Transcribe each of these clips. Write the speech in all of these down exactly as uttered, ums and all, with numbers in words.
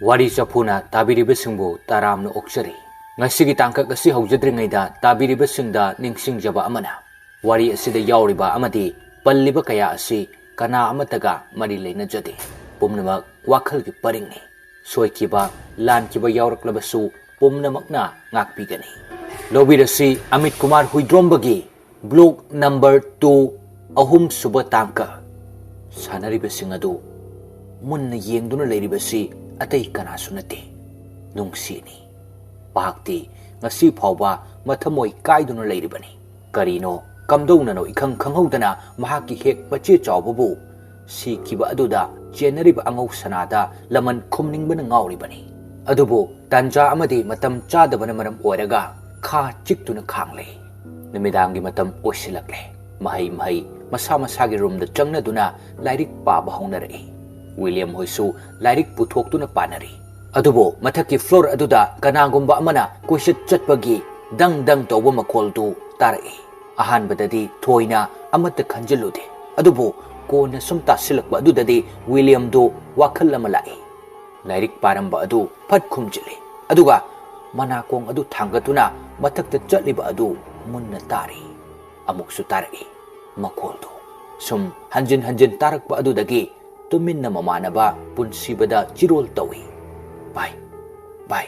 ꯋꯥꯔꯤ ꯆꯐꯨꯅ ꯇꯥꯕꯤꯔꯤꯕꯁꯤꯡꯕꯨ ꯇꯔꯥꯝꯅ ꯑꯣꯛꯆꯔꯤ꯫ ꯉꯁꯤꯒꯤ ꯇꯥꯡꯀꯛ ꯑꯁꯤ ꯍꯧꯖꯗ꯭ꯔꯤꯉꯩꯗ ꯇꯥꯕꯤꯔꯤꯕꯁꯤꯡꯗ ꯅꯤꯡꯁꯤꯡꯖꯕ ꯑꯃꯅ, ꯋꯥꯔꯤ ꯑꯁꯤꯗ ꯌꯥꯎꯔꯤꯕ ꯑꯃꯗꯤ ꯄꯜꯂꯤꯕ ꯀꯌꯥ ꯑꯁꯤ ꯀꯅꯥ ꯑꯃꯠꯇꯒ ꯃꯔꯤ ꯂꯩꯅꯖꯗꯦ꯫ ꯄꯨꯝꯅꯃꯛ ꯋꯥꯈꯜꯒꯤ ꯄꯔꯤꯡꯅꯤ꯫ ꯁꯣꯏꯈꯤꯕ, ꯂꯥꯟꯈꯤꯕ ꯌꯥꯎꯔꯛꯂꯕꯁꯨ ꯄꯨꯝꯅꯃꯛꯅ ꯉꯥꯛꯄꯤꯒꯅꯤ꯫ ꯂꯧꯕꯤꯔꯁꯤ ꯑꯃꯤꯠ ꯀꯨꯃꯥꯔ ꯍꯨꯏꯗ꯭ꯔꯣꯝꯕꯒꯤ ꯕ꯭ꯂꯣꯛ ꯅꯝꯕꯔ ꯇꯨ, ꯑꯍꯨꯝꯁꯨꯕ ꯇꯥꯡꯀꯛ꯫ ꯁꯥꯟꯅꯔꯤꯕꯁꯤꯡ ꯑꯗꯨ ꯃꯨꯟꯅ ꯌꯦꯡꯗꯨꯅ ꯂꯩꯔꯤꯕꯁꯤ ꯑꯇꯩ ꯀꯅꯥꯁꯨ ꯅꯠꯇꯦ, ꯅꯨꯡꯁꯤꯅꯤ꯫ ꯃꯍꯥꯛꯇꯤ ꯉꯁꯤ ꯐꯥꯎꯕ ꯃꯊꯃꯣꯏ ꯀꯥꯏꯗꯨꯅ ꯂꯩꯔꯤꯕꯅꯤ꯫ ꯀꯔꯤꯅꯣ, ꯀꯝꯗꯧꯅꯅꯣ ꯏꯈꯪ ꯈꯪꯍꯧꯗꯅ ꯃꯍꯥꯛꯀꯤ ꯍꯦꯛ ꯃꯆꯦ ꯆꯥꯎꯕꯕꯨ ꯁꯤꯈꯤꯕ ꯑꯗꯨꯗ ꯆꯦꯟꯅꯔꯤꯕ ꯑꯉꯧ ꯁꯅꯥꯗ ꯂꯃꯟ ꯈꯨꯝꯅꯤꯡꯕꯅ ꯉꯥꯎꯔꯤꯕꯅꯤ꯫ ꯑꯗꯨꯕꯨ ꯇꯥꯟꯖꯥ ꯑꯃꯗꯤ ꯃꯇꯝ ꯆꯥꯗꯕꯅ ꯃꯔꯝ ꯑꯣꯏꯔꯒ ꯈꯥ ꯆꯤꯛꯇꯨꯅ ꯈꯥꯡꯂꯦ꯫ ꯅꯨꯃꯤꯗꯥꯡꯒꯤ ꯃꯇꯝ ꯑꯣꯏꯁꯤꯜꯂꯛꯂꯦ꯫ ꯃꯍꯩ ꯃꯍꯩ ꯃꯁꯥ ꯃꯁꯥꯒꯤ ꯔꯨꯝꯗ ꯆꯪꯅꯗꯨꯅ ꯂꯥꯏꯔꯤꯛ ꯄꯥꯕ ꯍꯧꯅꯔꯛꯏ꯫ ꯋꯤꯂꯤꯌꯝ ꯍꯣꯏꯁꯨ ꯂꯥꯏꯔꯤꯛ ꯄꯨꯊꯣꯛꯇꯨꯅ ꯄꯥꯅꯔꯤ꯫ ꯑꯗꯨꯕꯨ ꯃꯊꯛꯀꯤ ꯐ꯭ꯂꯣꯔ ꯑꯗꯨꯗ ꯀꯅꯥꯒꯨꯝꯕ ꯑꯃꯅ ꯀꯣꯏꯆꯠ ꯆꯠꯄꯒꯤ ꯗꯪ ꯗꯪ ꯇꯧꯕ ꯃꯈꯣꯜꯗꯨ ꯇꯥꯔꯛꯏ꯫ ꯑꯍꯥꯟꯕꯗꯗꯤ ꯊꯣꯏꯅ ꯑꯃꯠꯇ ꯈꯟꯖꯤꯜꯂꯨꯗꯦ, ꯑꯗꯨꯕꯨ ꯀꯣꯟꯅ ꯁꯨꯝ ꯇꯥꯁꯤꯜꯂꯛꯄ ꯑꯗꯨꯗꯗꯤ ꯋꯤꯂꯤꯌꯝꯗꯨ ꯋꯥꯈꯜ ꯑꯃ ꯂꯥꯛꯏ꯫ ꯂꯥꯏꯔꯤꯛ ꯄꯥꯔꯝꯕ ꯑꯗꯨ ꯐꯠ ꯈꯨꯝꯖꯤꯜꯂꯤ, ꯑꯗꯨꯒ ꯃꯅꯥꯀꯣꯡ ꯑꯗꯨ ꯊꯥꯡꯒꯠꯇꯨꯅ ꯃꯊꯛꯇ ꯆꯠꯂꯤꯕ ꯑꯗꯨ ꯃꯨꯟꯅ ꯇꯥꯔꯤ꯫ ꯑꯃꯨꯛꯁꯨ ꯇꯥꯔꯛꯏ ꯃꯈꯣꯜꯗꯨ꯫ ꯁꯨꯝ ꯍꯟꯖꯤꯟ ꯍꯟꯖꯤꯟ ꯇꯥꯔꯛꯄ ꯑꯗꯨꯗꯒꯤ ꯇꯨꯃꯤꯟꯅ ꯃꯃꯥꯟꯅꯕ ꯄꯨꯟꯁꯤꯕꯗ ꯆꯤꯔꯣꯜ ꯇꯧꯏ꯫ "ꯚꯥꯏ, ꯚꯥꯏ,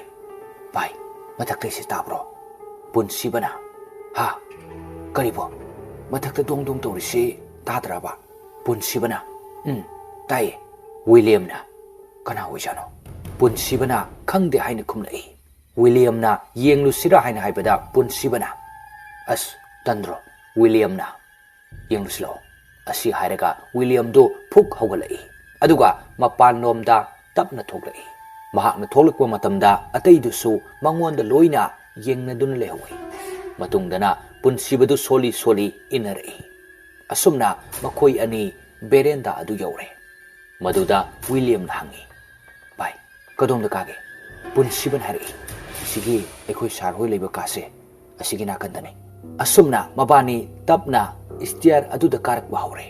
ꯚꯥꯏ, ꯃꯊꯛꯇꯩꯁꯦ ꯇꯥꯕ꯭ꯔꯣ?" ꯄꯨꯟꯁꯤꯕꯅ, "ꯍꯥ? ꯀꯔꯤꯕꯣ? ꯃꯊꯛꯇ ꯗꯣꯡ ꯗꯣꯡ ꯇꯧꯔꯤꯁꯤ ꯇꯥꯗ꯭ꯔꯕ?" ꯄꯨꯟꯁꯤꯕꯅ, "ꯎꯝ, ꯇꯥꯏꯌꯦ꯫" ꯋꯤꯂꯤꯌꯝꯅ, "ꯀꯅꯥ ꯑꯣꯏꯖꯥꯠꯅꯣ?" ꯄꯨꯟꯁꯤꯕꯅ ꯈꯪꯗꯦ ꯍꯥꯏꯅ ꯈꯨꯝꯂꯛꯏ꯫ ꯋꯤꯂꯤꯌꯝꯅ ꯌꯦꯡꯂꯨꯁꯤꯔꯥ ꯍꯥꯏꯅ ꯍꯥꯏꯕꯗ ꯄꯨꯟꯁꯤꯕꯅ, "ꯑꯁ, ꯇꯟꯗ꯭ꯔꯣ?" ꯋꯤꯂꯤꯌꯝꯅ, "ꯌꯦꯡꯂꯨꯁꯤ ꯂꯥꯛꯑꯣ꯫" ꯑꯁꯤ ꯍꯥꯏꯔꯒ ꯋꯤꯂꯤꯌꯝꯗꯨ ꯐꯨꯛ ꯍꯧꯒꯠꯂꯛꯏ, ꯑꯗꯨꯒ ꯃꯄꯥꯟꯂꯣꯝꯗ ꯇꯞꯅ ꯊꯣꯛꯂꯛꯏ꯫ ꯃꯍꯥꯛꯅ ꯊꯣꯛꯂꯛꯄ ꯃꯇꯝꯗ ꯑꯇꯩꯗꯨꯁꯨ ꯃꯉꯣꯟꯗ ꯂꯣꯏꯅ ꯌꯦꯡꯅꯗꯨꯅ ꯂꯩꯍꯧꯏ꯫ ꯃꯇꯨꯡꯗꯅ ꯄꯨꯟꯁꯤꯕꯗꯨ ꯁꯣꯜꯂꯤ ꯁꯣꯜꯂꯤ ꯏꯟꯅꯔꯛꯏ꯫ ꯑꯁꯨꯝꯅ ꯃꯈꯣꯏ ꯑꯅꯤ ꯕꯦꯔꯦꯟꯗꯥ ꯑꯗꯨ ꯌꯧꯔꯦ꯫ ꯃꯗꯨꯗ ꯋꯤꯂꯤꯌꯝꯅ ꯍꯪꯉꯤ, "ꯚꯥꯏ, ꯀꯗꯣꯝꯗ ꯀꯥꯒꯦ?" ꯄꯨꯟꯁꯤꯕꯅ ꯍꯥꯏꯔꯛꯏ, "ꯑꯁꯤꯒꯤ ꯑꯩꯈꯣꯏ ꯁꯥꯔ ꯍꯣꯏ ꯂꯩꯕ ꯀꯥꯁꯦ, ꯑꯁꯤꯒꯤ ꯅꯥꯀꯟꯗꯅꯤ꯫" ꯑꯁꯨꯝꯅ ꯃꯕꯥꯅꯤ ꯇꯞꯅ ꯁ꯭ꯇꯤꯌꯔ ꯑꯗꯨꯗ ꯀꯥꯔꯛꯄ ꯍꯧꯔꯦ꯫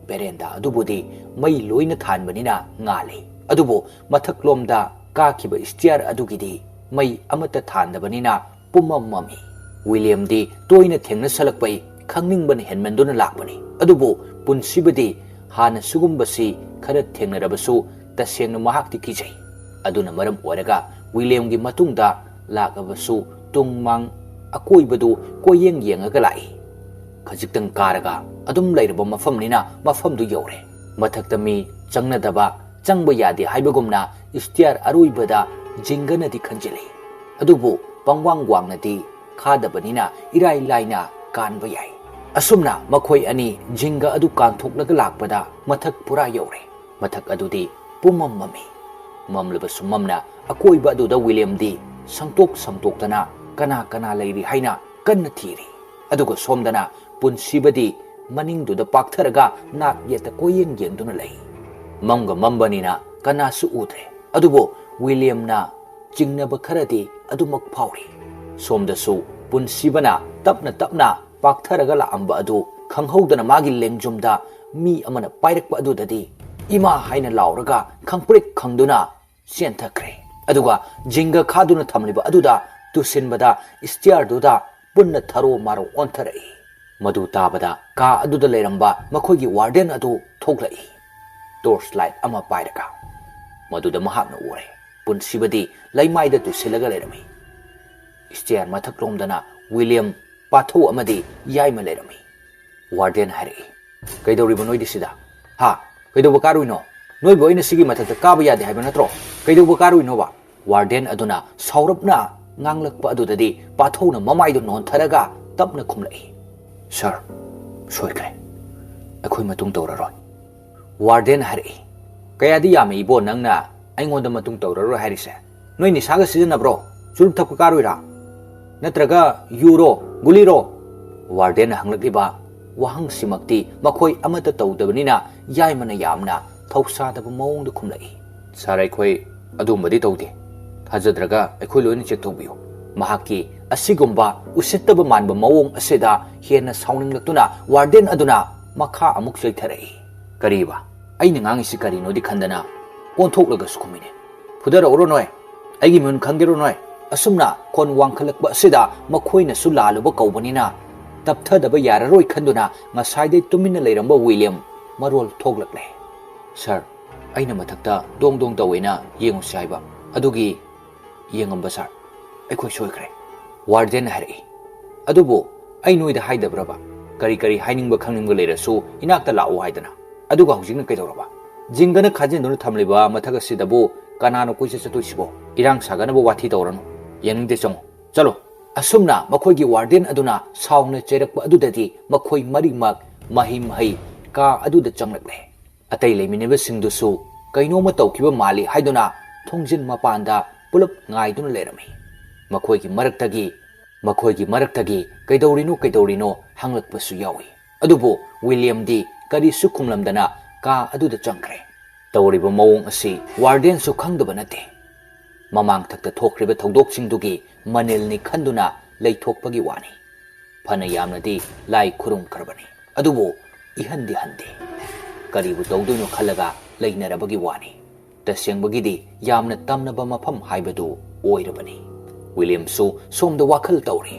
ꯕꯦꯔꯦꯟꯗꯥ ꯑꯗꯨꯕꯨꯗꯤ ꯃꯩ ꯂꯣꯏꯅ ꯊꯥꯟꯕꯅꯤꯅ ꯉꯥꯜꯂꯤ, ꯑꯗꯨꯕꯨ ꯃꯊꯛꯂꯣꯝꯗ ꯀꯥꯈꯤꯕ ꯁ꯭ꯇꯤꯌꯥꯔ ꯑꯗꯨꯒꯤꯗꯤ ꯃꯩ ꯑꯃꯠꯇ ꯊꯥꯟꯗꯕꯅꯤꯅ ꯄꯨꯝꯃꯝ ꯃꯝꯃꯤ꯫ ꯋꯤꯂꯤꯌꯝꯗꯤ ꯇꯣꯏꯅ ꯊꯦꯡꯅꯁꯜꯂꯛꯄꯩ ꯈꯪꯅꯤꯡꯕꯅ ꯍꯦꯟꯃꯟꯗꯨꯅ ꯂꯥꯛꯄꯅꯤ, ꯑꯗꯨꯕꯨ ꯄꯨꯟꯁꯤꯕꯗꯤ ꯍꯥꯟꯅ ꯁꯤꯒꯨꯝꯕꯁꯤ ꯈꯔ ꯊꯦꯡꯅꯔꯕꯁꯨ ꯇꯁꯦꯡꯅ ꯃꯍꯥꯛꯇꯤ ꯀꯤꯖꯩ꯫ ꯑꯗꯨꯅ ꯃꯔꯝ ꯑꯣꯏꯔꯒ ꯋꯤꯂꯤꯌꯝꯒꯤ ꯃꯇꯨꯡꯗ ꯂꯥꯛꯂꯕꯁꯨ ꯇꯨꯡ ꯃꯥꯡ ꯑꯀꯣꯏꯕꯗꯨ ꯀꯣꯏꯌꯦꯡ ꯌꯦꯡꯉꯒ ꯂꯥꯛꯏ꯫ ꯈꯖꯤꯛꯇꯪ ꯀꯥꯔꯒ ꯑꯗꯨꯝ ꯂꯩꯔꯕ ꯃꯐꯝꯅꯤꯅ ꯃꯐꯝꯗꯨ ꯌꯧꯔꯦ꯫ ꯃꯊꯛꯇ ꯃꯤ ꯆꯪꯅꯗꯕ, ꯆꯪꯕ ꯌꯥꯗꯦ ꯍꯥꯏꯕꯒꯨꯝꯅ ꯁ꯭ꯇꯤꯌꯥꯔ ꯑꯔꯣꯏꯕꯗ ꯖꯤꯡꯒꯅꯗꯤ ꯈꯟꯖꯤꯜꯂꯤ꯫ ꯑꯗꯨꯕꯨ ꯄꯪꯋꯥꯡ ꯋꯥꯡꯅꯗꯤ ꯈꯥꯗꯕꯅꯤꯅ ꯏꯔꯥꯏ ꯂꯥꯏꯅ ꯀꯥꯟꯕ ꯌꯥꯏ꯫ ꯑꯁꯨꯝꯅ ꯃꯈꯣꯏ ꯑꯅꯤ ꯖꯤꯡꯒ ꯑꯗꯨ ꯀꯥꯟꯊꯣꯛꯂꯒ ꯂꯥꯛꯄꯗ ꯃꯊꯛ ꯄꯨꯔꯥ ꯌꯧꯔꯦ꯫ ꯃꯊꯛ ꯑꯗꯨꯗꯤ ꯄꯨꯝꯃꯝ ꯃꯝꯃꯤ꯫ ꯃꯝꯂꯕꯁꯨ ꯃꯝꯅ ꯑꯀꯣꯏꯕ ꯑꯗꯨꯗ ꯋꯤꯂꯤꯌꯝꯗꯤ ꯁꯪꯇꯣꯛ ꯁꯪꯇꯣꯛꯇꯅ ꯀꯅꯥ ꯀꯅꯥ ꯂꯩꯔꯤ ꯍꯥꯏꯅ ꯀꯟꯅ ꯊꯤꯔꯤ꯫ ꯑꯗꯨꯒ ꯁꯣꯝꯗꯅ ꯄꯨꯟꯁꯤꯕꯗꯤ ꯃꯅꯤꯡꯗꯨꯗ ꯄꯥꯛꯊꯔꯒ ꯅꯥꯛ ꯌꯦꯠꯇ ꯀꯣꯏꯌꯦꯡ ꯌꯦꯡꯗꯨꯅ ꯂꯩ꯫ ꯃꯝꯒ ꯃꯝꯕꯅꯤꯅ ꯀꯅꯥꯁꯨ ꯎꯗ꯭ꯔꯦ꯫ ꯑꯗꯨꯕꯨ ꯋꯤꯂꯤꯌꯝꯅ ꯆꯤꯡꯅꯕ ꯈꯔꯗꯤ ꯑꯗꯨꯃꯛ ꯐꯥꯎꯔꯤ꯫ ꯁꯣꯝꯗꯁꯨ ꯄꯨꯟꯁꯤꯕꯅ ꯇꯞꯅ ꯇꯞꯅ ꯄꯥꯛꯊꯔꯒ ꯂꯥꯛꯑꯝꯕ ꯑꯗꯨ ꯈꯪꯍꯧꯗꯅ ꯃꯥꯒꯤ ꯂꯦꯡꯖꯨꯝꯗ ꯃꯤ ꯑꯃꯅ ꯄꯥꯏꯔꯛꯄ ꯑꯗꯨꯗꯗꯤ "ꯏꯃꯥ!" ꯍꯥꯏꯅ ꯂꯥꯎꯔꯒ ꯈꯪꯄ꯭ꯔꯦꯛ ꯈꯪꯗꯨꯅ ꯆꯦꯟꯊꯈ꯭ꯔꯦ꯫ ꯑꯗꯨꯒ ꯖꯤꯡꯒ ꯈꯥꯗꯨꯅ ꯊꯝꯂꯤꯕ ꯑꯗꯨꯗ ꯇꯨꯁꯤꯟꯕꯗ ꯁ꯭ꯇꯤꯌꯥꯔꯗꯨꯗ ꯄꯨꯟꯅ ꯊꯔꯣ ꯃꯥꯔꯣ ꯑꯣꯟꯊꯔꯛꯏ꯫ ꯃꯗꯨ ꯇꯥꯕꯗ ꯀꯥ ꯑꯗꯨꯗ ꯂꯩꯔꯝꯕ ꯃꯈꯣꯏꯒꯤ ꯋꯥꯔꯗꯦꯟ ꯑꯗꯨ ꯊꯣꯛꯂꯛꯏ, ꯇꯣꯔꯆ ꯂꯥꯏꯠ ꯑꯃ ꯄꯥꯏꯔꯒ꯫ ꯃꯗꯨꯗ ꯃꯍꯥꯛꯅ ꯎꯔꯦ, ꯄꯨꯟꯁꯤꯕꯗꯤ ꯂꯩꯃꯥꯏꯗ ꯇꯨꯁꯤꯜꯂꯒ ꯂꯩꯔꯝꯃꯤ꯫ ꯁ꯭ꯇꯤꯌꯥꯔ ꯃꯊꯛꯂꯣꯝꯗꯅ ꯋꯤꯂꯤꯌꯝ, ꯄꯥꯊꯧ ꯑꯃꯗꯤ ꯌꯥꯏꯃ ꯂꯩꯔꯝꯃꯤ꯫ ꯋꯥꯔꯗꯦꯟ ꯍꯥꯏꯔꯛꯏ, "ꯀꯩꯗꯧꯔꯤꯕ ꯅꯣꯏꯗꯤ ꯁꯤꯗ? ꯍꯥ? ꯀꯩꯗꯧꯕ ꯀꯥꯔꯨꯏꯅꯣ? ꯅꯣꯏꯕꯨ ꯑꯩꯅ ꯁꯤꯒꯤ ꯃꯊꯛꯇ ꯀꯥꯕ ꯌꯥꯗꯦ ꯍꯥꯏꯕ ꯅꯠꯇ꯭ꯔꯣ? ꯀꯩꯗꯧꯕ ꯀꯥꯔꯨꯏꯅꯣꯕ?" ꯋꯥꯔꯗꯦꯟ ꯑꯗꯨꯅ ꯁꯥꯎꯔꯞꯅ ꯉꯥꯡꯂꯛꯄ ꯑꯗꯨꯗꯗꯤ ꯄꯥꯊꯧꯅ ꯃꯃꯥꯏꯗꯨ ꯅꯣꯟꯊꯔꯒ ꯇꯞꯅ ꯈꯨꯝꯂꯛꯏ, "ꯁꯥꯔ, ꯁꯣꯏꯈ꯭ꯔꯦ꯫ ꯑꯩꯈꯣꯏ ꯃꯇꯨꯡ ꯇꯧꯔꯔꯣꯏ꯫" ꯋꯥꯔꯗꯦꯟ ꯍꯥꯏꯔꯛꯏ, "ꯀꯌꯥꯗꯤ ꯌꯥꯝꯃꯤ ꯏꯕꯣ, ꯅꯪꯅ ꯑꯩꯉꯣꯟꯗ ꯃꯇꯨꯡ ꯇꯧꯔꯔꯣꯏ ꯍꯥꯏꯔꯤꯁꯦ? ꯅꯣꯏ ꯅꯤꯁꯥꯒ ꯁꯤꯖꯤꯟꯅꯕ꯭ꯔꯣ? ꯆꯨꯔꯨꯞ ꯊꯛꯄ ꯀꯥꯔꯨꯏꯔꯥ? ꯅꯠꯇ꯭ꯔꯒ ꯌꯨꯔꯣ, ꯒꯨꯂꯤꯔꯣ?" ꯋꯥꯔꯗꯦꯟꯅ ꯍꯪꯂꯛꯂꯤꯕ ꯋꯥꯍꯪꯁꯤꯃꯛꯇꯤ ꯃꯈꯣꯏ ꯑꯃꯠꯇ ꯇꯧꯗꯕꯅꯤꯅ ꯌꯥꯏꯃꯅ ꯌꯥꯝꯅ ꯊꯧꯁꯥꯗꯕ ꯃꯑꯣꯡꯗ ꯈꯨꯝꯂꯛꯏ, "ꯁꯥꯔ, ꯑꯩꯈꯣꯏ ꯑꯗꯨꯝꯕꯗꯤ ꯇꯧꯗꯦ꯫ ꯊꯥꯖꯗ꯭ꯔꯒ ꯑꯩꯈꯣꯏ ꯂꯣꯏꯅ ꯆꯦꯛ ꯇꯧꯕꯤꯌꯨ꯫" ꯃꯍꯥꯛꯀꯤ ꯑꯁꯤꯒꯨꯝꯕ ꯎꯁꯤꯠꯇꯕ ꯃꯥꯟꯕ ꯃꯑꯣꯡ ꯑꯁꯤꯗ ꯍꯦꯟꯅ ꯁꯥꯎꯅꯤꯡꯂꯛꯇꯨꯅ ꯋꯥꯔꯗꯦꯟ ꯑꯗꯨꯅ ꯃꯈꯥ ꯑꯃꯨꯛ ꯆꯩꯊꯔꯛꯏ꯫ "ꯀꯔꯤꯕ? ꯑꯩꯅ ꯉꯥꯡꯉꯤꯁꯤ ꯀꯔꯤꯅꯣꯗꯤ ꯈꯟꯗꯅ ꯑꯣꯟꯊꯣꯛꯂꯒꯁꯨ ꯈꯨꯝꯃꯤꯅꯦ꯫ "ꯐꯨꯗꯔꯛꯎꯔꯣ ꯅꯣꯏ? ꯑꯩꯒꯤ ꯃꯤꯍꯨꯟ ꯈꯪꯒꯦꯔꯣ ꯅꯣꯏ?" ꯑꯁꯨꯝꯅ ꯈꯣꯟ ꯋꯥꯡꯈꯠꯂꯛꯄ ꯑꯁꯤꯗ ꯃꯈꯣꯏꯅꯁꯨ ꯂꯥꯜꯂꯨꯕ ꯀꯧꯕꯅꯤꯅ ꯇꯞꯊꯗꯕ ꯌꯥꯔꯔꯣꯏ ꯈꯟꯗꯨꯅ ꯉꯁꯥꯏꯗꯩ ꯇꯨꯃꯤꯟꯅ ꯂꯩꯔꯝꯕ ꯋꯤꯂꯤꯌꯝ ꯃꯔꯣꯜ ꯊꯣꯛꯂꯛꯂꯦ꯫ "ꯁꯥꯔ, ꯑꯩꯅ ꯃꯊꯛꯇ ꯗꯣꯡ ꯗꯣꯡ ꯇꯧꯋꯦꯅ ꯌꯦꯡꯉꯨꯁꯤ ꯍꯥꯏꯕ, ꯑꯗꯨꯒꯤ ꯌꯦꯡꯉꯝꯕ ꯁꯥꯔ꯫ ꯑꯩꯈꯣꯏ ꯁꯣꯏꯈ꯭ꯔꯦ," ꯋꯥꯔꯗꯦꯟꯅ ꯍꯥꯏꯔꯛꯏ꯫ "ꯑꯗꯨꯕꯨ ꯑꯩ ꯅꯣꯏꯗ ꯍꯥꯏꯗꯕ꯭ꯔꯕ? ꯀꯔꯤ ꯀꯔꯤ ꯍꯥꯏꯅꯤꯡꯕ ꯈꯪꯅꯤꯡꯕ ꯂꯩꯔꯁꯨ ꯏꯅꯥꯛꯇ ꯂꯥꯛꯑꯣ ꯍꯥꯏꯗꯅ꯫ ꯑꯗꯨꯒ ꯍꯧꯖꯤꯛꯅ ꯀꯩꯗꯧꯔꯕ? ꯖꯤꯡꯒꯅ ꯈꯥꯖꯤꯟꯗꯨꯅ ꯊꯝꯂꯤꯕ ꯃꯊꯛ ꯑꯁꯤꯗꯕꯨ ꯀꯅꯥꯅꯣ ꯀꯣꯏꯆꯠ ꯆꯠꯇꯣꯏꯁꯤꯕꯣ? ꯏꯔꯥꯡ ꯁꯥꯒꯠꯅꯕ ꯋꯥꯊꯤ ꯇꯧꯔꯅꯨ꯫ ꯌꯦꯡꯅꯤꯡꯗꯦ, ꯆꯪꯉꯣ꯫ ꯆꯠꯂꯣ!" ꯑꯁꯨꯝꯅ ꯃꯈꯣꯏꯒꯤ ꯋꯥꯔꯗꯦꯟ ꯑꯗꯨꯅ ꯁꯥꯎꯅ ꯆꯩꯔꯛꯄ ꯑꯗꯨꯗꯗꯤ ꯃꯈꯣꯏ ꯃꯔꯤꯃꯛ ꯃꯍꯩ ꯃꯍꯩ ꯀꯥ ꯑꯗꯨꯗ ꯆꯪꯂꯛꯂꯦ꯫ ꯑꯇꯩ ꯂꯩꯃꯤꯟꯅꯕꯁꯤꯡꯗꯨꯁꯨ ꯀꯩꯅꯣꯝꯃ ꯇꯧꯈꯤꯕ ꯃꯥꯜꯂꯤ ꯍꯥꯏꯗꯨꯅ ꯊꯣꯡꯖꯤꯟ ꯃꯄꯥꯟꯗ ꯄꯨꯂꯞ ꯉꯥꯏꯗꯨꯅ ꯂꯩꯔꯝꯃꯤ꯫ ꯃꯈꯣꯏꯒꯤ ꯃꯔꯛꯇꯒꯤ, ꯃꯈꯣꯏꯒꯤ ꯃꯔꯛꯇꯒꯤ "ꯀꯩꯗꯧꯔꯤꯅꯣ, ꯀꯩꯗꯧꯔꯤꯅꯣ?" ꯍꯪꯂꯛꯄꯁꯨ ꯌꯥꯎꯏ꯫ ꯑꯗꯨꯕꯨ ꯋꯤꯂꯤꯌꯝꯗꯤ ꯀꯔꯤꯁꯨ ꯈꯨꯝꯂꯝꯗꯅ ꯀꯥ ꯑꯗꯨꯗ ꯆꯪꯈ꯭ꯔꯦ꯫ ꯇꯧꯔꯤꯕ ꯃꯑꯣꯡ ꯑꯁꯤ ꯋꯥꯔꯗꯦꯟꯁꯨ ꯈꯪꯗꯕ ꯅꯠꯇꯦ꯫ ꯃꯃꯥꯡꯊꯛꯇ ꯊꯣꯛꯈ꯭ꯔꯤꯕ ꯊꯧꯗꯣꯛꯁꯤꯡꯗꯨꯒꯤ ꯃꯅꯤꯜꯅꯤ ꯈꯟꯗꯨꯅ ꯂꯩꯊꯣꯛꯄꯒꯤ ꯋꯥꯅꯤ꯫ ꯐꯅ ꯌꯥꯝꯅꯗꯤ ꯂꯥꯏ ꯈꯨꯔꯨꯝꯈ꯭ꯔꯕꯅꯤ, ꯑꯗꯨꯕꯨ ꯏꯍꯟꯗꯤ ꯍꯟꯗꯦ꯫ ꯀꯔꯤꯕꯨ ꯇꯧꯗꯣꯏꯅꯣ ꯈꯜꯂꯒ ꯂꯩꯅꯔꯕꯒꯤ ꯋꯥꯅꯤ꯫ ꯇꯁꯦꯡꯕꯒꯤꯗꯤ ꯌꯥꯝꯅ ꯇꯝꯅꯕ ꯃꯐꯝ ꯍꯥꯏꯕꯗꯨ ꯑꯣꯏꯔꯕꯅꯤ꯫ ꯋꯤꯂꯤꯌꯝꯁꯨ ꯁꯣꯝꯗ ꯋꯥꯈꯜ ꯇꯧꯔꯤ꯫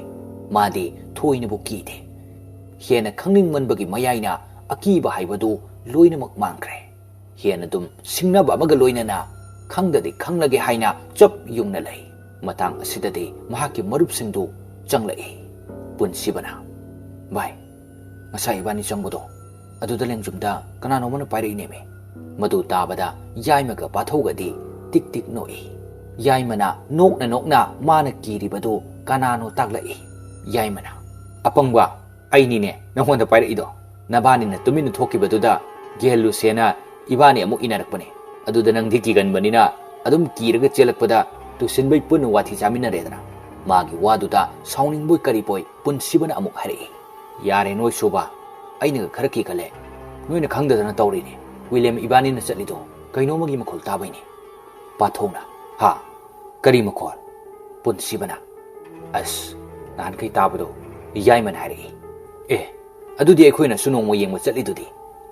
ꯃꯥꯗꯤ ꯊꯣꯏꯅꯕꯨ ꯀꯤꯗꯦ꯫ ꯍꯦꯟꯅ ꯈꯪꯅꯤꯡꯃꯟꯕꯒꯤ ꯃꯌꯥꯏꯅ ꯑꯀꯤꯕ ꯍꯥꯏꯕꯗꯨ ꯂꯣꯏꯅꯃꯛ ꯃꯥꯡꯈ꯭ꯔꯦ꯫ ꯍꯦꯟꯅ ꯑꯗꯨꯝ ꯁꯤꯡꯅꯕ ꯑꯃꯒ ꯂꯣꯏꯅꯅ ꯈꯪꯗꯗꯤ ꯈꯪꯂꯒꯦ ꯍꯥꯏꯅ ꯆꯞ ꯌꯨꯡꯅ ꯂꯩ꯫ ꯃꯇꯥꯡ ꯑꯁꯤꯗꯗꯤ ꯃꯍꯥꯛꯀꯤ ꯃꯔꯨꯞꯁꯤꯡꯗꯨ ꯆꯪꯂꯛꯏ꯫ ꯄꯨꯟꯁꯤꯕꯅ, "ꯚꯥꯏ, ꯉꯁꯥꯏ ꯏꯕꯥꯅꯤ ꯆꯪꯕꯗꯣ, ꯑꯗꯨꯗ ꯂꯦꯡꯖꯨꯝꯗ ꯀꯅꯥꯅꯣꯝꯃꯅ ꯄꯥꯏꯔꯛꯏꯅꯦꯃꯤ꯫" ꯃꯗꯨ ꯇꯥꯕꯗ ꯌꯥꯏꯃꯒ ꯄꯥꯊꯧꯒꯗꯤ ꯇꯤꯛ ꯇꯤꯛ ꯅꯣꯛꯏ꯫ ꯌꯥꯏꯃꯅ ꯅꯣꯛꯅ ꯅꯣꯛꯅ ꯃꯥꯅ ꯀꯤꯔꯤꯕꯗꯨ ꯀꯅꯥꯅꯣ ꯇꯥꯛꯂꯛꯏ꯫ ꯌꯥꯏꯃꯅ, "ꯑꯄꯪꯕ, ꯑꯩꯅꯤꯅꯦ ꯅꯪꯉꯣꯟꯗ ꯄꯥꯏꯔꯛꯏꯗꯣ꯫ ꯅꯕꯥꯅꯤꯅ ꯇꯨꯃꯤꯟꯅ ꯊꯣꯛꯈꯤꯕꯗꯨꯗ ꯒꯦꯜ ꯂꯨꯁꯦꯅ ꯏꯕꯥꯅꯤ ꯑꯃꯨꯛ ꯏꯟꯅꯔꯛꯄꯅꯦ꯫ ꯑꯗꯨꯗ ꯅꯪꯗꯤ ꯀꯤꯒꯟꯕꯅꯤꯅ ꯑꯗꯨꯝ ꯀꯤꯔꯒ ꯆꯦꯜꯂꯛꯄꯗ ꯇꯨꯁꯤꯟꯕꯩ ꯄꯨꯟꯅ ꯋꯥꯊꯤ ꯆꯥꯃꯤꯟꯅꯔꯦꯗꯅ꯫" ꯃꯥꯒꯤ ꯋꯥꯗꯨꯗ ꯁꯥꯎꯅꯤꯡꯕꯣꯏ ꯀꯔꯤꯕꯣꯏ ꯄꯨꯟꯁꯤꯕꯅ ꯑꯃꯨꯛ ꯍꯥꯏꯔꯛꯏ꯫ "ꯌꯥꯔꯦ ꯅꯣꯏ ꯁꯨꯕ, ꯑꯩꯅꯒ ꯈꯔ ꯀꯤꯒꯜꯂꯦ꯫ ꯅꯣꯏꯅ ꯈꯪꯗꯗꯅ ꯇꯧꯔꯤꯅꯦ꯫ ꯋꯤꯂꯤꯌꯝ ꯏꯕꯥꯅꯤꯅ ꯆꯠꯂꯤꯗꯣ ꯀꯩꯅꯣꯝꯃꯒꯤ ꯃꯈꯣꯜ ꯇꯥꯕꯩꯅꯦ꯫" ꯄꯥꯊꯧꯅ, "ꯍꯥ? ꯀꯔꯤ ꯃꯈꯣꯜ?" ꯄꯨꯟꯁꯤꯕꯅ, "ꯑꯁ, ꯅꯍꯥꯟꯈꯩ ꯇꯥꯕꯗꯣ ꯌꯥꯏꯃꯅ ꯍꯥꯏꯔꯛꯏ꯫" "ꯑꯦ, ꯑꯗꯨꯗꯤ ꯑꯩꯈꯣꯏꯅꯁꯨ ꯅꯣꯡꯃ ꯌꯦꯡꯕ ꯆꯠꯂꯤꯗꯨꯗꯤ꯫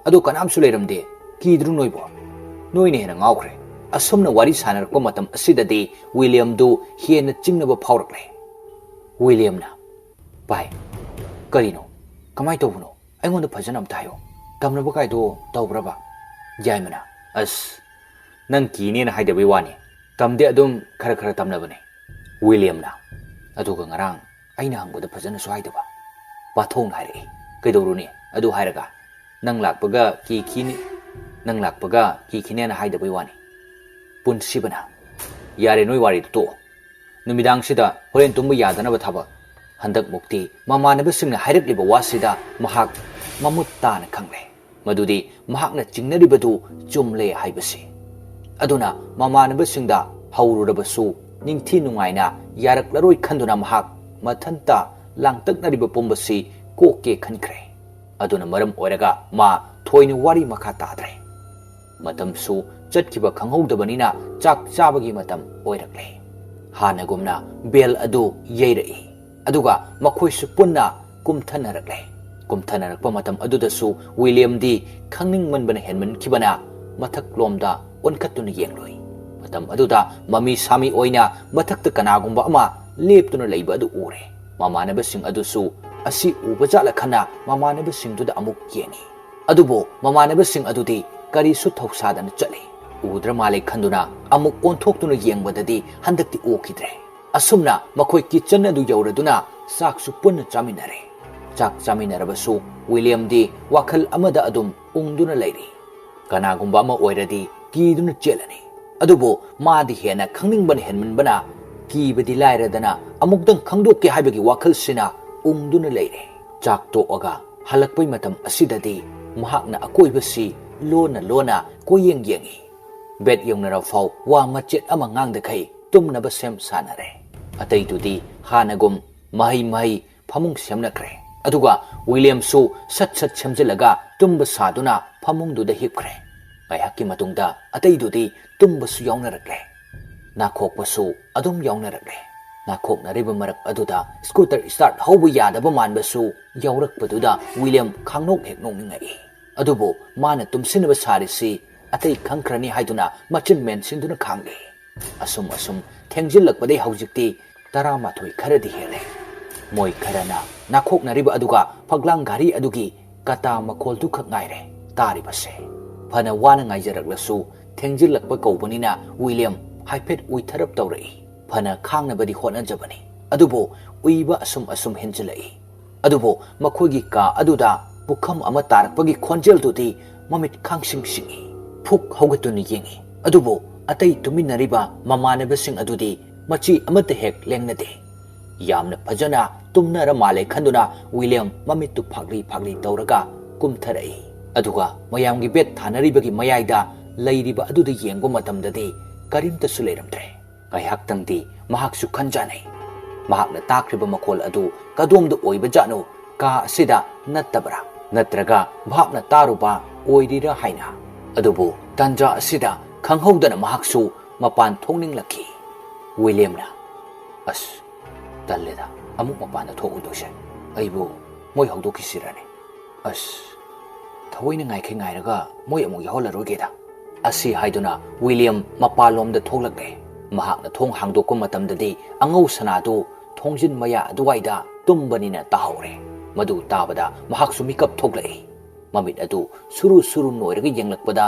ꯑꯗꯣ ꯀꯅꯥꯝꯁꯨ ꯂꯩꯔꯝꯗꯦ꯫ ꯀꯤꯗ꯭ꯔꯣ ꯅꯣꯏꯕꯣ? ꯅꯣꯏꯅ ꯍꯦꯟꯅ ꯉꯥꯎꯈ꯭ꯔꯦ꯫ ꯑꯁꯨꯝꯅ ꯋꯥꯔꯤ ꯁꯥꯟꯅꯔꯛꯄ ꯃꯇꯝ ꯑꯁꯤꯗꯗꯤ ꯋꯤꯂꯤꯌꯝꯗꯨ ꯍꯦꯟꯅ ꯆꯤꯡꯅꯕ ꯐꯥꯎꯔꯛꯂꯦ꯫ ꯋꯤꯂꯤꯌꯝꯅ, "ꯚꯥꯏ, ꯀꯔꯤꯅꯣ? ꯀꯃꯥꯏꯅ ꯇꯧꯕꯅꯣ? ꯑꯩꯉꯣꯟꯗ ꯐꯖꯅ ꯑꯝꯇ ꯍꯥꯏꯌꯣ꯫ ꯇꯝꯅꯕ ꯀꯥꯏꯗꯣ ꯇꯧꯕ꯭ꯔꯕ?" ꯌꯥꯏꯃꯅ, "ꯑꯁ, ꯅꯪ ꯀꯤꯅꯦꯅ ꯍꯥꯏꯗꯕꯩ ꯋꯥꯅꯤ꯫ ꯇꯝꯗꯦ, ꯑꯗꯨꯝ ꯈꯔ ꯈꯔ ꯇꯝꯅꯕꯅꯦ꯫" ꯋꯤꯂꯤꯌꯝꯅ, "ꯑꯗꯨꯒ ꯉꯔꯥꯡ ꯑꯩꯅ ꯍꯪꯕꯗ ꯐꯖꯅꯁꯨ ꯍꯥꯏꯗꯕ꯫" ꯄꯥꯊꯣꯡꯅ ꯍꯥꯏꯔꯛꯏ꯫ "ꯀꯩꯗꯧꯔꯨꯅꯤ? ꯑꯗꯨ ꯍꯥꯏꯔꯒ ꯅꯪ ꯂꯥꯛꯄꯒ ꯀꯤꯈꯤꯅꯤ, ꯅꯪ ꯂꯥꯛꯄꯒ ꯀꯤꯈꯤꯅꯦꯅ ꯍꯥꯏꯗꯕꯩ ꯋꯥꯅꯤ꯫ ꯄꯨꯟꯁꯤꯕꯅ, ꯌꯥꯔꯦ, ꯅꯣꯏ ꯋꯥꯔꯤꯗꯨ ꯇꯣꯛꯑꯣ꯫ ꯅꯨꯃꯤꯗꯥꯡꯁꯤꯗ ꯍꯣꯔꯦꯟ ꯇꯨꯝꯕ ꯌꯥꯗꯅꯕ ꯊꯕꯛ꯫" ꯍꯟꯗꯛꯃꯨꯛꯇꯤ ꯃꯃꯥꯟꯅꯕꯁꯤꯡꯅ ꯍꯥꯏꯔꯛꯂꯤꯕ ꯋꯥꯁꯤꯗ ꯃꯍꯥꯛ ꯃꯃꯨꯠ ꯇꯥꯅ ꯈꯪꯂꯦ ꯃꯗꯨꯗꯤ ꯃꯍꯥꯛꯅ ꯆꯤꯡꯅꯔꯤꯕꯗꯨ ꯆꯨꯝꯂꯦ ꯍꯥꯏꯕꯁꯤ꯫ ꯑꯗꯨꯅ ꯃꯃꯥꯟꯅꯕꯁꯤꯡꯗ ꯍꯧꯔꯨꯔꯕꯁꯨ ꯅꯤꯡꯊꯤ ꯅꯨꯡꯉꯥꯏꯅ ꯌꯥꯔꯛꯂꯔꯣꯏ ꯈꯟꯗꯨꯅ ꯃꯍꯥꯛ ꯃꯊꯟꯇ ꯂꯥꯡꯇꯛꯅꯔꯤꯕ ꯄꯨꯝꯕꯁꯤ ꯀꯣꯛꯀꯦ ꯈꯟꯈ꯭ꯔꯦ꯫ ꯑꯗꯨꯅ ꯃꯔꯝ ꯑꯣꯏꯔꯒ ꯃꯥ ꯊꯣꯏꯅ ꯋꯥꯔꯤ ꯃꯈꯥ ꯇꯥꯗ꯭ꯔꯦ꯫ ꯃꯇꯝꯁꯨ ꯆꯠꯈꯤꯕ ꯈꯪꯍꯧꯗꯕꯅꯤꯅ ꯆꯥꯛ ꯆꯥꯕꯒꯤ ꯃꯇꯝ ꯑꯣꯏꯔꯛꯂꯦ꯫ ꯍꯥꯟꯅꯒꯨꯝꯅ ꯕꯦꯜ ꯑꯗꯨ ꯌꯩꯔꯛꯏ꯫ ꯑꯗꯨꯒ ꯃꯈꯣꯏꯁꯨ ꯄꯨꯟꯅ ꯀꯨꯝꯊꯅꯔꯛꯂꯦ꯫ ꯀꯨꯝꯊꯅꯔꯛꯄ ꯃꯇꯝ ꯑꯗꯨꯗꯁꯨ ꯋꯤꯂꯤꯌꯝꯗꯤ ꯈꯪꯅꯤꯡꯃꯟꯕꯅ ꯍꯦꯟꯃꯟꯈꯤꯕꯅ ꯃꯊꯛꯂꯣꯝꯗ ꯑꯣꯟꯈꯠꯇꯨꯅ ꯌꯦꯡꯂꯨꯏ꯫ ꯃꯇꯝ ꯑꯗꯨꯗ ꯃꯃꯤ ꯁꯥꯃꯤ ꯑꯣꯏꯅ ꯃꯊꯛꯇ ꯀꯅꯥꯒꯨꯝꯕ ꯑꯃ ꯂꯦꯞꯇꯨꯅ ꯂꯩꯕ ꯑꯗꯨ ꯎꯔꯦ꯫ ꯃꯃꯥꯟꯅꯕꯁꯤꯡ ꯑꯗꯨꯁꯨ ꯑꯁꯤ ꯎꯕ ꯖꯥꯠꯂ ꯈꯟꯅ ꯃꯃꯥꯟꯅꯕꯁꯤꯡꯗꯨꯗ ꯑꯃꯨꯛ ꯌꯦꯡꯉꯤ꯫ ꯑꯗꯨꯕꯨ ꯃꯃꯥꯟꯅꯕꯁꯤꯡ ꯑꯗꯨꯗꯤ ꯀꯔꯤꯁꯨ ꯊꯧꯁꯥꯗꯅ ꯆꯠꯂꯤ꯫ ꯎꯗ꯭ꯔ ꯃꯥꯜꯂꯦ ꯈꯟꯗꯨꯅ ꯑꯃꯨꯛ ꯑꯣꯟꯊꯣꯛꯇꯨꯅ ꯌꯦꯡꯕꯗꯗꯤ ꯍꯟꯗꯛꯇꯤ ꯎꯈꯤꯗ꯭ꯔꯦ꯫ ꯑꯁꯨꯝꯅ ꯃꯈꯣꯏ ꯀꯤꯠꯆꯟ ꯑꯗꯨ ꯌꯧꯔꯗꯨꯅ ꯆꯥꯛꯁꯨ ꯄꯨꯟꯅ ꯆꯥꯃꯤꯟꯅꯔꯦ꯫ ꯆꯥꯛ ꯆꯥꯃꯤꯟꯅꯔꯕꯁꯨ ꯋꯤꯂꯤꯌꯝꯗꯤ ꯋꯥꯈꯜ ꯑꯃꯗ ꯑꯗꯨꯝ ꯎꯪꯗꯨꯅ ꯂꯩꯔꯤ꯫ ꯀꯅꯥꯒꯨꯝꯕ ꯑꯃ ꯑꯣꯏꯔꯗꯤ ꯀꯤꯗꯨꯅ ꯆꯦꯜꯂꯅꯤ꯫ ꯑꯗꯨꯕꯨ ꯃꯥꯗꯤ ꯍꯦꯟꯅ ꯈꯪꯅꯤꯡꯕꯅ ꯍꯦꯟꯃꯟꯕꯅ ꯀꯤꯕꯗꯤ ꯂꯥꯏꯔꯗꯅ ꯑꯃꯨꯛꯇꯪ ꯈꯪꯗꯣꯛꯀꯦ ꯍꯥꯏꯕꯒꯤ ꯋꯥꯈꯜꯁꯤꯅ ꯎꯪꯗꯨꯅ ꯂꯩꯔꯦ꯫ ꯆꯥꯛ ꯇꯣꯛꯑꯒ ꯍꯜꯂꯛꯄꯩ ꯃꯇꯝ ꯑꯁꯤꯗꯗꯤ ꯃꯍꯥꯛꯅ ꯑꯀꯣꯏꯕꯁꯤ ꯂꯣꯟꯅ ꯂꯣꯟꯅ ꯀꯣꯏꯌꯦꯡ ꯌꯦꯡꯉꯤ꯫ ꯕꯦꯗ ꯌꯧꯅꯔ ꯐꯥꯎ ꯋꯥ ꯃꯆꯦꯠ ꯑꯃ ꯉꯥꯡꯗꯈꯩ ꯇꯨꯝꯅꯕ ꯁꯦꯝ ꯁꯥꯅꯔꯦ꯫ ꯑꯇꯩꯗꯨꯗꯤ ꯍꯥꯟꯅꯒꯨꯝ ꯃꯍꯩ ꯃꯍꯩ ꯐꯃꯨꯡ ꯁꯦꯝꯅꯈ꯭ꯔꯦ꯫ ꯑꯗꯨꯒ ꯋꯤꯂꯤꯌꯝꯁꯨ ꯁꯠ ꯁꯠ ꯁꯦꯝꯖꯤꯜꯂꯒ ꯇꯨꯝꯕ ꯁꯥꯗꯨꯅ ꯐꯃꯨꯡꯗꯨꯗ ꯍꯤꯞꯈ꯭ꯔꯦ꯫ ꯉꯥꯏꯍꯥꯛꯀꯤ ꯃꯇꯨꯡꯗ ꯑꯇꯩꯗꯨꯗꯤ ꯇꯨꯝꯕꯁꯨ ꯌꯥꯎꯅꯔꯛꯂꯦ꯫ ꯅꯥꯈꯣꯛꯄꯁꯨ ꯑꯗꯨꯝ ꯌꯥꯎꯅꯔꯛꯂꯦ꯫ ꯅꯥꯈꯣꯛꯅꯔꯤꯕ ꯃꯔꯛ ꯑꯗꯨꯗ ꯁ꯭ꯀꯨꯇꯔ ꯁ꯭ꯇꯥꯔꯠ ꯍꯧꯕ ꯌꯥꯗꯕ ꯃꯥꯟꯕꯁꯨ ꯌꯥꯎꯔꯛꯄꯗꯨꯗ ꯋꯤꯂꯤꯌꯝ ꯈꯥꯡꯅꯣꯛ ꯍꯦꯛ ꯅꯣꯛꯅꯤꯡꯉꯛꯏ꯫ ꯑꯗꯨꯕꯨ ꯃꯥꯅ ꯇꯨꯝꯁꯤꯟꯅꯕ ꯁꯥꯔꯤꯁꯤ ꯑꯇꯩ ꯈꯪꯈ꯭ꯔꯅꯤ ꯍꯥꯏꯗꯨꯅ ꯃꯆꯤꯟ ꯃꯦꯟꯁꯤꯟꯗꯨꯅ ꯈꯥꯡꯂꯤ꯫ ꯑꯁꯨꯝ ꯑꯁꯨꯝ ꯊꯦꯡꯖꯤꯜꯂꯛꯄꯗꯩ ꯍꯧꯖꯤꯛꯇꯤ ꯇꯔꯥꯃꯥꯊꯣꯏ ꯈꯔꯗꯤ ꯍꯦꯜꯂꯦ꯫ ꯃꯣꯏ ꯈꯔꯅ ꯅꯥꯈꯣꯛꯅꯔꯤꯕ ꯑꯗꯨꯒ ꯐꯛꯂꯥꯡ ꯘꯥꯔꯤ ꯑꯗꯨꯒꯤ ꯀꯇꯥ ꯃꯈꯣꯜꯗꯨꯈꯛ ꯉꯥꯏꯔꯦ ꯇꯥꯔꯤꯕꯁꯦ꯫ ꯐꯅ ꯋꯥꯅ ꯉꯥꯏꯖꯔꯛꯂꯁꯨ ꯊꯦꯡꯖꯤꯜꯂꯛꯄ ꯀꯧꯕꯅꯤꯅ ꯋꯤꯂꯤꯌꯝ ꯍꯥꯏꯐꯦꯠ ꯎꯏꯊꯔꯞ ꯇꯧꯔꯛꯏ꯫ ꯐꯅ ꯈꯥꯡꯅꯕꯗꯤ ꯍꯣꯠꯅꯖꯕꯅꯤ, ꯑꯗꯨꯕꯨ ꯎꯏꯕ ꯑꯁꯨꯝ ꯑꯁꯨꯝ ꯍꯦꯟꯖꯤꯜꯂꯛꯏ꯫ ꯑꯗꯨꯕꯨ ꯃꯈꯣꯏꯒꯤ ꯀꯥ ꯑꯗꯨꯗ ꯄꯨꯈꯝ ꯑꯃ ꯇꯥꯔꯛꯄꯒꯤ ꯈꯣꯟꯖꯦꯜꯗꯨꯗꯤ ꯃꯃꯤꯠ ꯈꯥꯡꯁꯤꯡ ꯁꯤꯡꯏ꯫ ꯐꯨꯛ ꯍꯧꯒꯠꯇꯨꯅ ꯌꯦꯡꯏ, ꯑꯗꯨꯕꯨ ꯑꯇꯩ ꯇꯨꯃꯤꯟꯅꯔꯤꯕ ꯃꯃꯥꯟꯅꯕꯁꯤꯡ ꯑꯗꯨꯗꯤ ꯃꯆꯤ ꯑꯃꯠꯇ ꯍꯦꯛ ꯂꯦꯡꯅꯗꯦ꯫ ꯌꯥꯝꯅ ꯐꯖꯅ ꯇꯨꯝꯅꯔ ꯃꯥꯜꯂꯦ ꯈꯟꯗꯨꯅ ꯋꯤꯂꯤꯌꯝ ꯃꯃꯤꯠꯇꯨ ꯐꯥꯛꯂꯤ ꯐꯥꯛꯂꯤ ꯇꯧꯔꯒ ꯀꯨꯝꯊꯔꯛꯏ꯫ ꯑꯗꯨꯒ ꯃꯌꯥꯝꯒꯤ ꯕꯦꯠ ꯊꯥꯅꯔꯤꯕꯒꯤ ꯃꯌꯥꯏꯗ ꯂꯩꯔꯤꯕ ꯑꯗꯨꯗ ꯌꯦꯡꯕ ꯃꯇꯝꯗꯗꯤ ꯀꯔꯤꯝꯇꯁꯨ ꯂꯩꯔꯝꯗ꯭ꯔꯦ꯫ ꯉꯥꯏꯍꯥꯛꯇꯪꯗꯤ ꯃꯍꯥꯛꯁꯨ ꯈꯟꯖꯥꯅꯩ꯫ ꯃꯍꯥꯛꯅ ꯇꯥꯈ꯭ꯔꯤꯕ ꯃꯈꯣꯜ ꯑꯗꯨ ꯀꯗꯣꯝꯗ ꯑꯣꯏꯕꯖꯥꯠꯅꯣ? ꯀꯥ ꯑꯁꯤꯗ ꯅꯠꯇꯕ꯭ꯔꯥ? ꯅꯠꯇ꯭ꯔꯒ ꯚꯥꯞꯅ ꯇꯥꯔꯨꯕ ꯑꯣꯏꯔꯤꯔꯥ ꯍꯥꯏꯅ꯫ ꯑꯗꯨꯕꯨ ꯇꯟꯖꯥ ꯑꯁꯤꯗ ꯈꯪꯍꯧꯗꯅ ꯃꯍꯥꯛꯁꯨ ꯃꯄꯥꯟ ꯊꯣꯛꯅꯤꯡꯂꯛꯈꯤ꯫ ꯋꯤꯂꯤꯌꯝꯅ, "ꯑꯁ, ꯇꯜꯂꯦꯗ, ꯑꯃꯨꯛ ꯃꯄꯥꯟꯗ ꯊꯣꯛꯎꯗꯣꯏꯁꯦ꯫ ꯑꯩꯕꯨ ꯃꯣꯏ ꯍꯧꯗꯣꯛꯈꯤꯁꯤꯔꯅꯦ? ꯑꯁ, ꯊꯑꯣꯏꯅ ꯉꯥꯏꯈꯩ ꯉꯥꯏꯔꯒ ꯃꯣꯏ ꯑꯃꯨꯛ ꯌꯥꯎꯍꯜꯂꯔꯣꯏꯒꯦꯗ"꯫ ꯑꯁꯤ ꯍꯥꯏꯗꯨꯅ ꯋꯤꯂꯤꯌꯝ ꯃꯄꯥꯟꯂꯣꯝꯗ ꯊꯣꯛꯂꯛꯂꯦ꯫ ꯃꯍꯥꯛꯅ ꯊꯣꯡ ꯍꯥꯡꯗꯣꯛꯄ ꯃꯇꯝꯗꯗꯤ ꯑꯉꯧ ꯁꯅꯥꯗꯨ ꯊꯣꯡꯖꯤꯟ ꯃꯌꯥ ꯑꯗꯨꯋꯥꯏꯗ ꯇꯨꯝꯕꯅꯤꯅ ꯇꯥꯍꯧꯔꯦ꯫ ꯃꯗꯨ ꯇꯥꯕꯗ ꯃꯍꯥꯛꯁꯨ ꯃꯤꯀꯞ ꯊꯣꯛꯂꯛꯏ꯫ ꯃꯃꯤꯠ ꯑꯗꯨ ꯁꯨꯔꯨ ꯁꯨꯔꯨ ꯅꯣꯏꯔꯒ ꯌꯦꯡꯂꯛꯄꯗ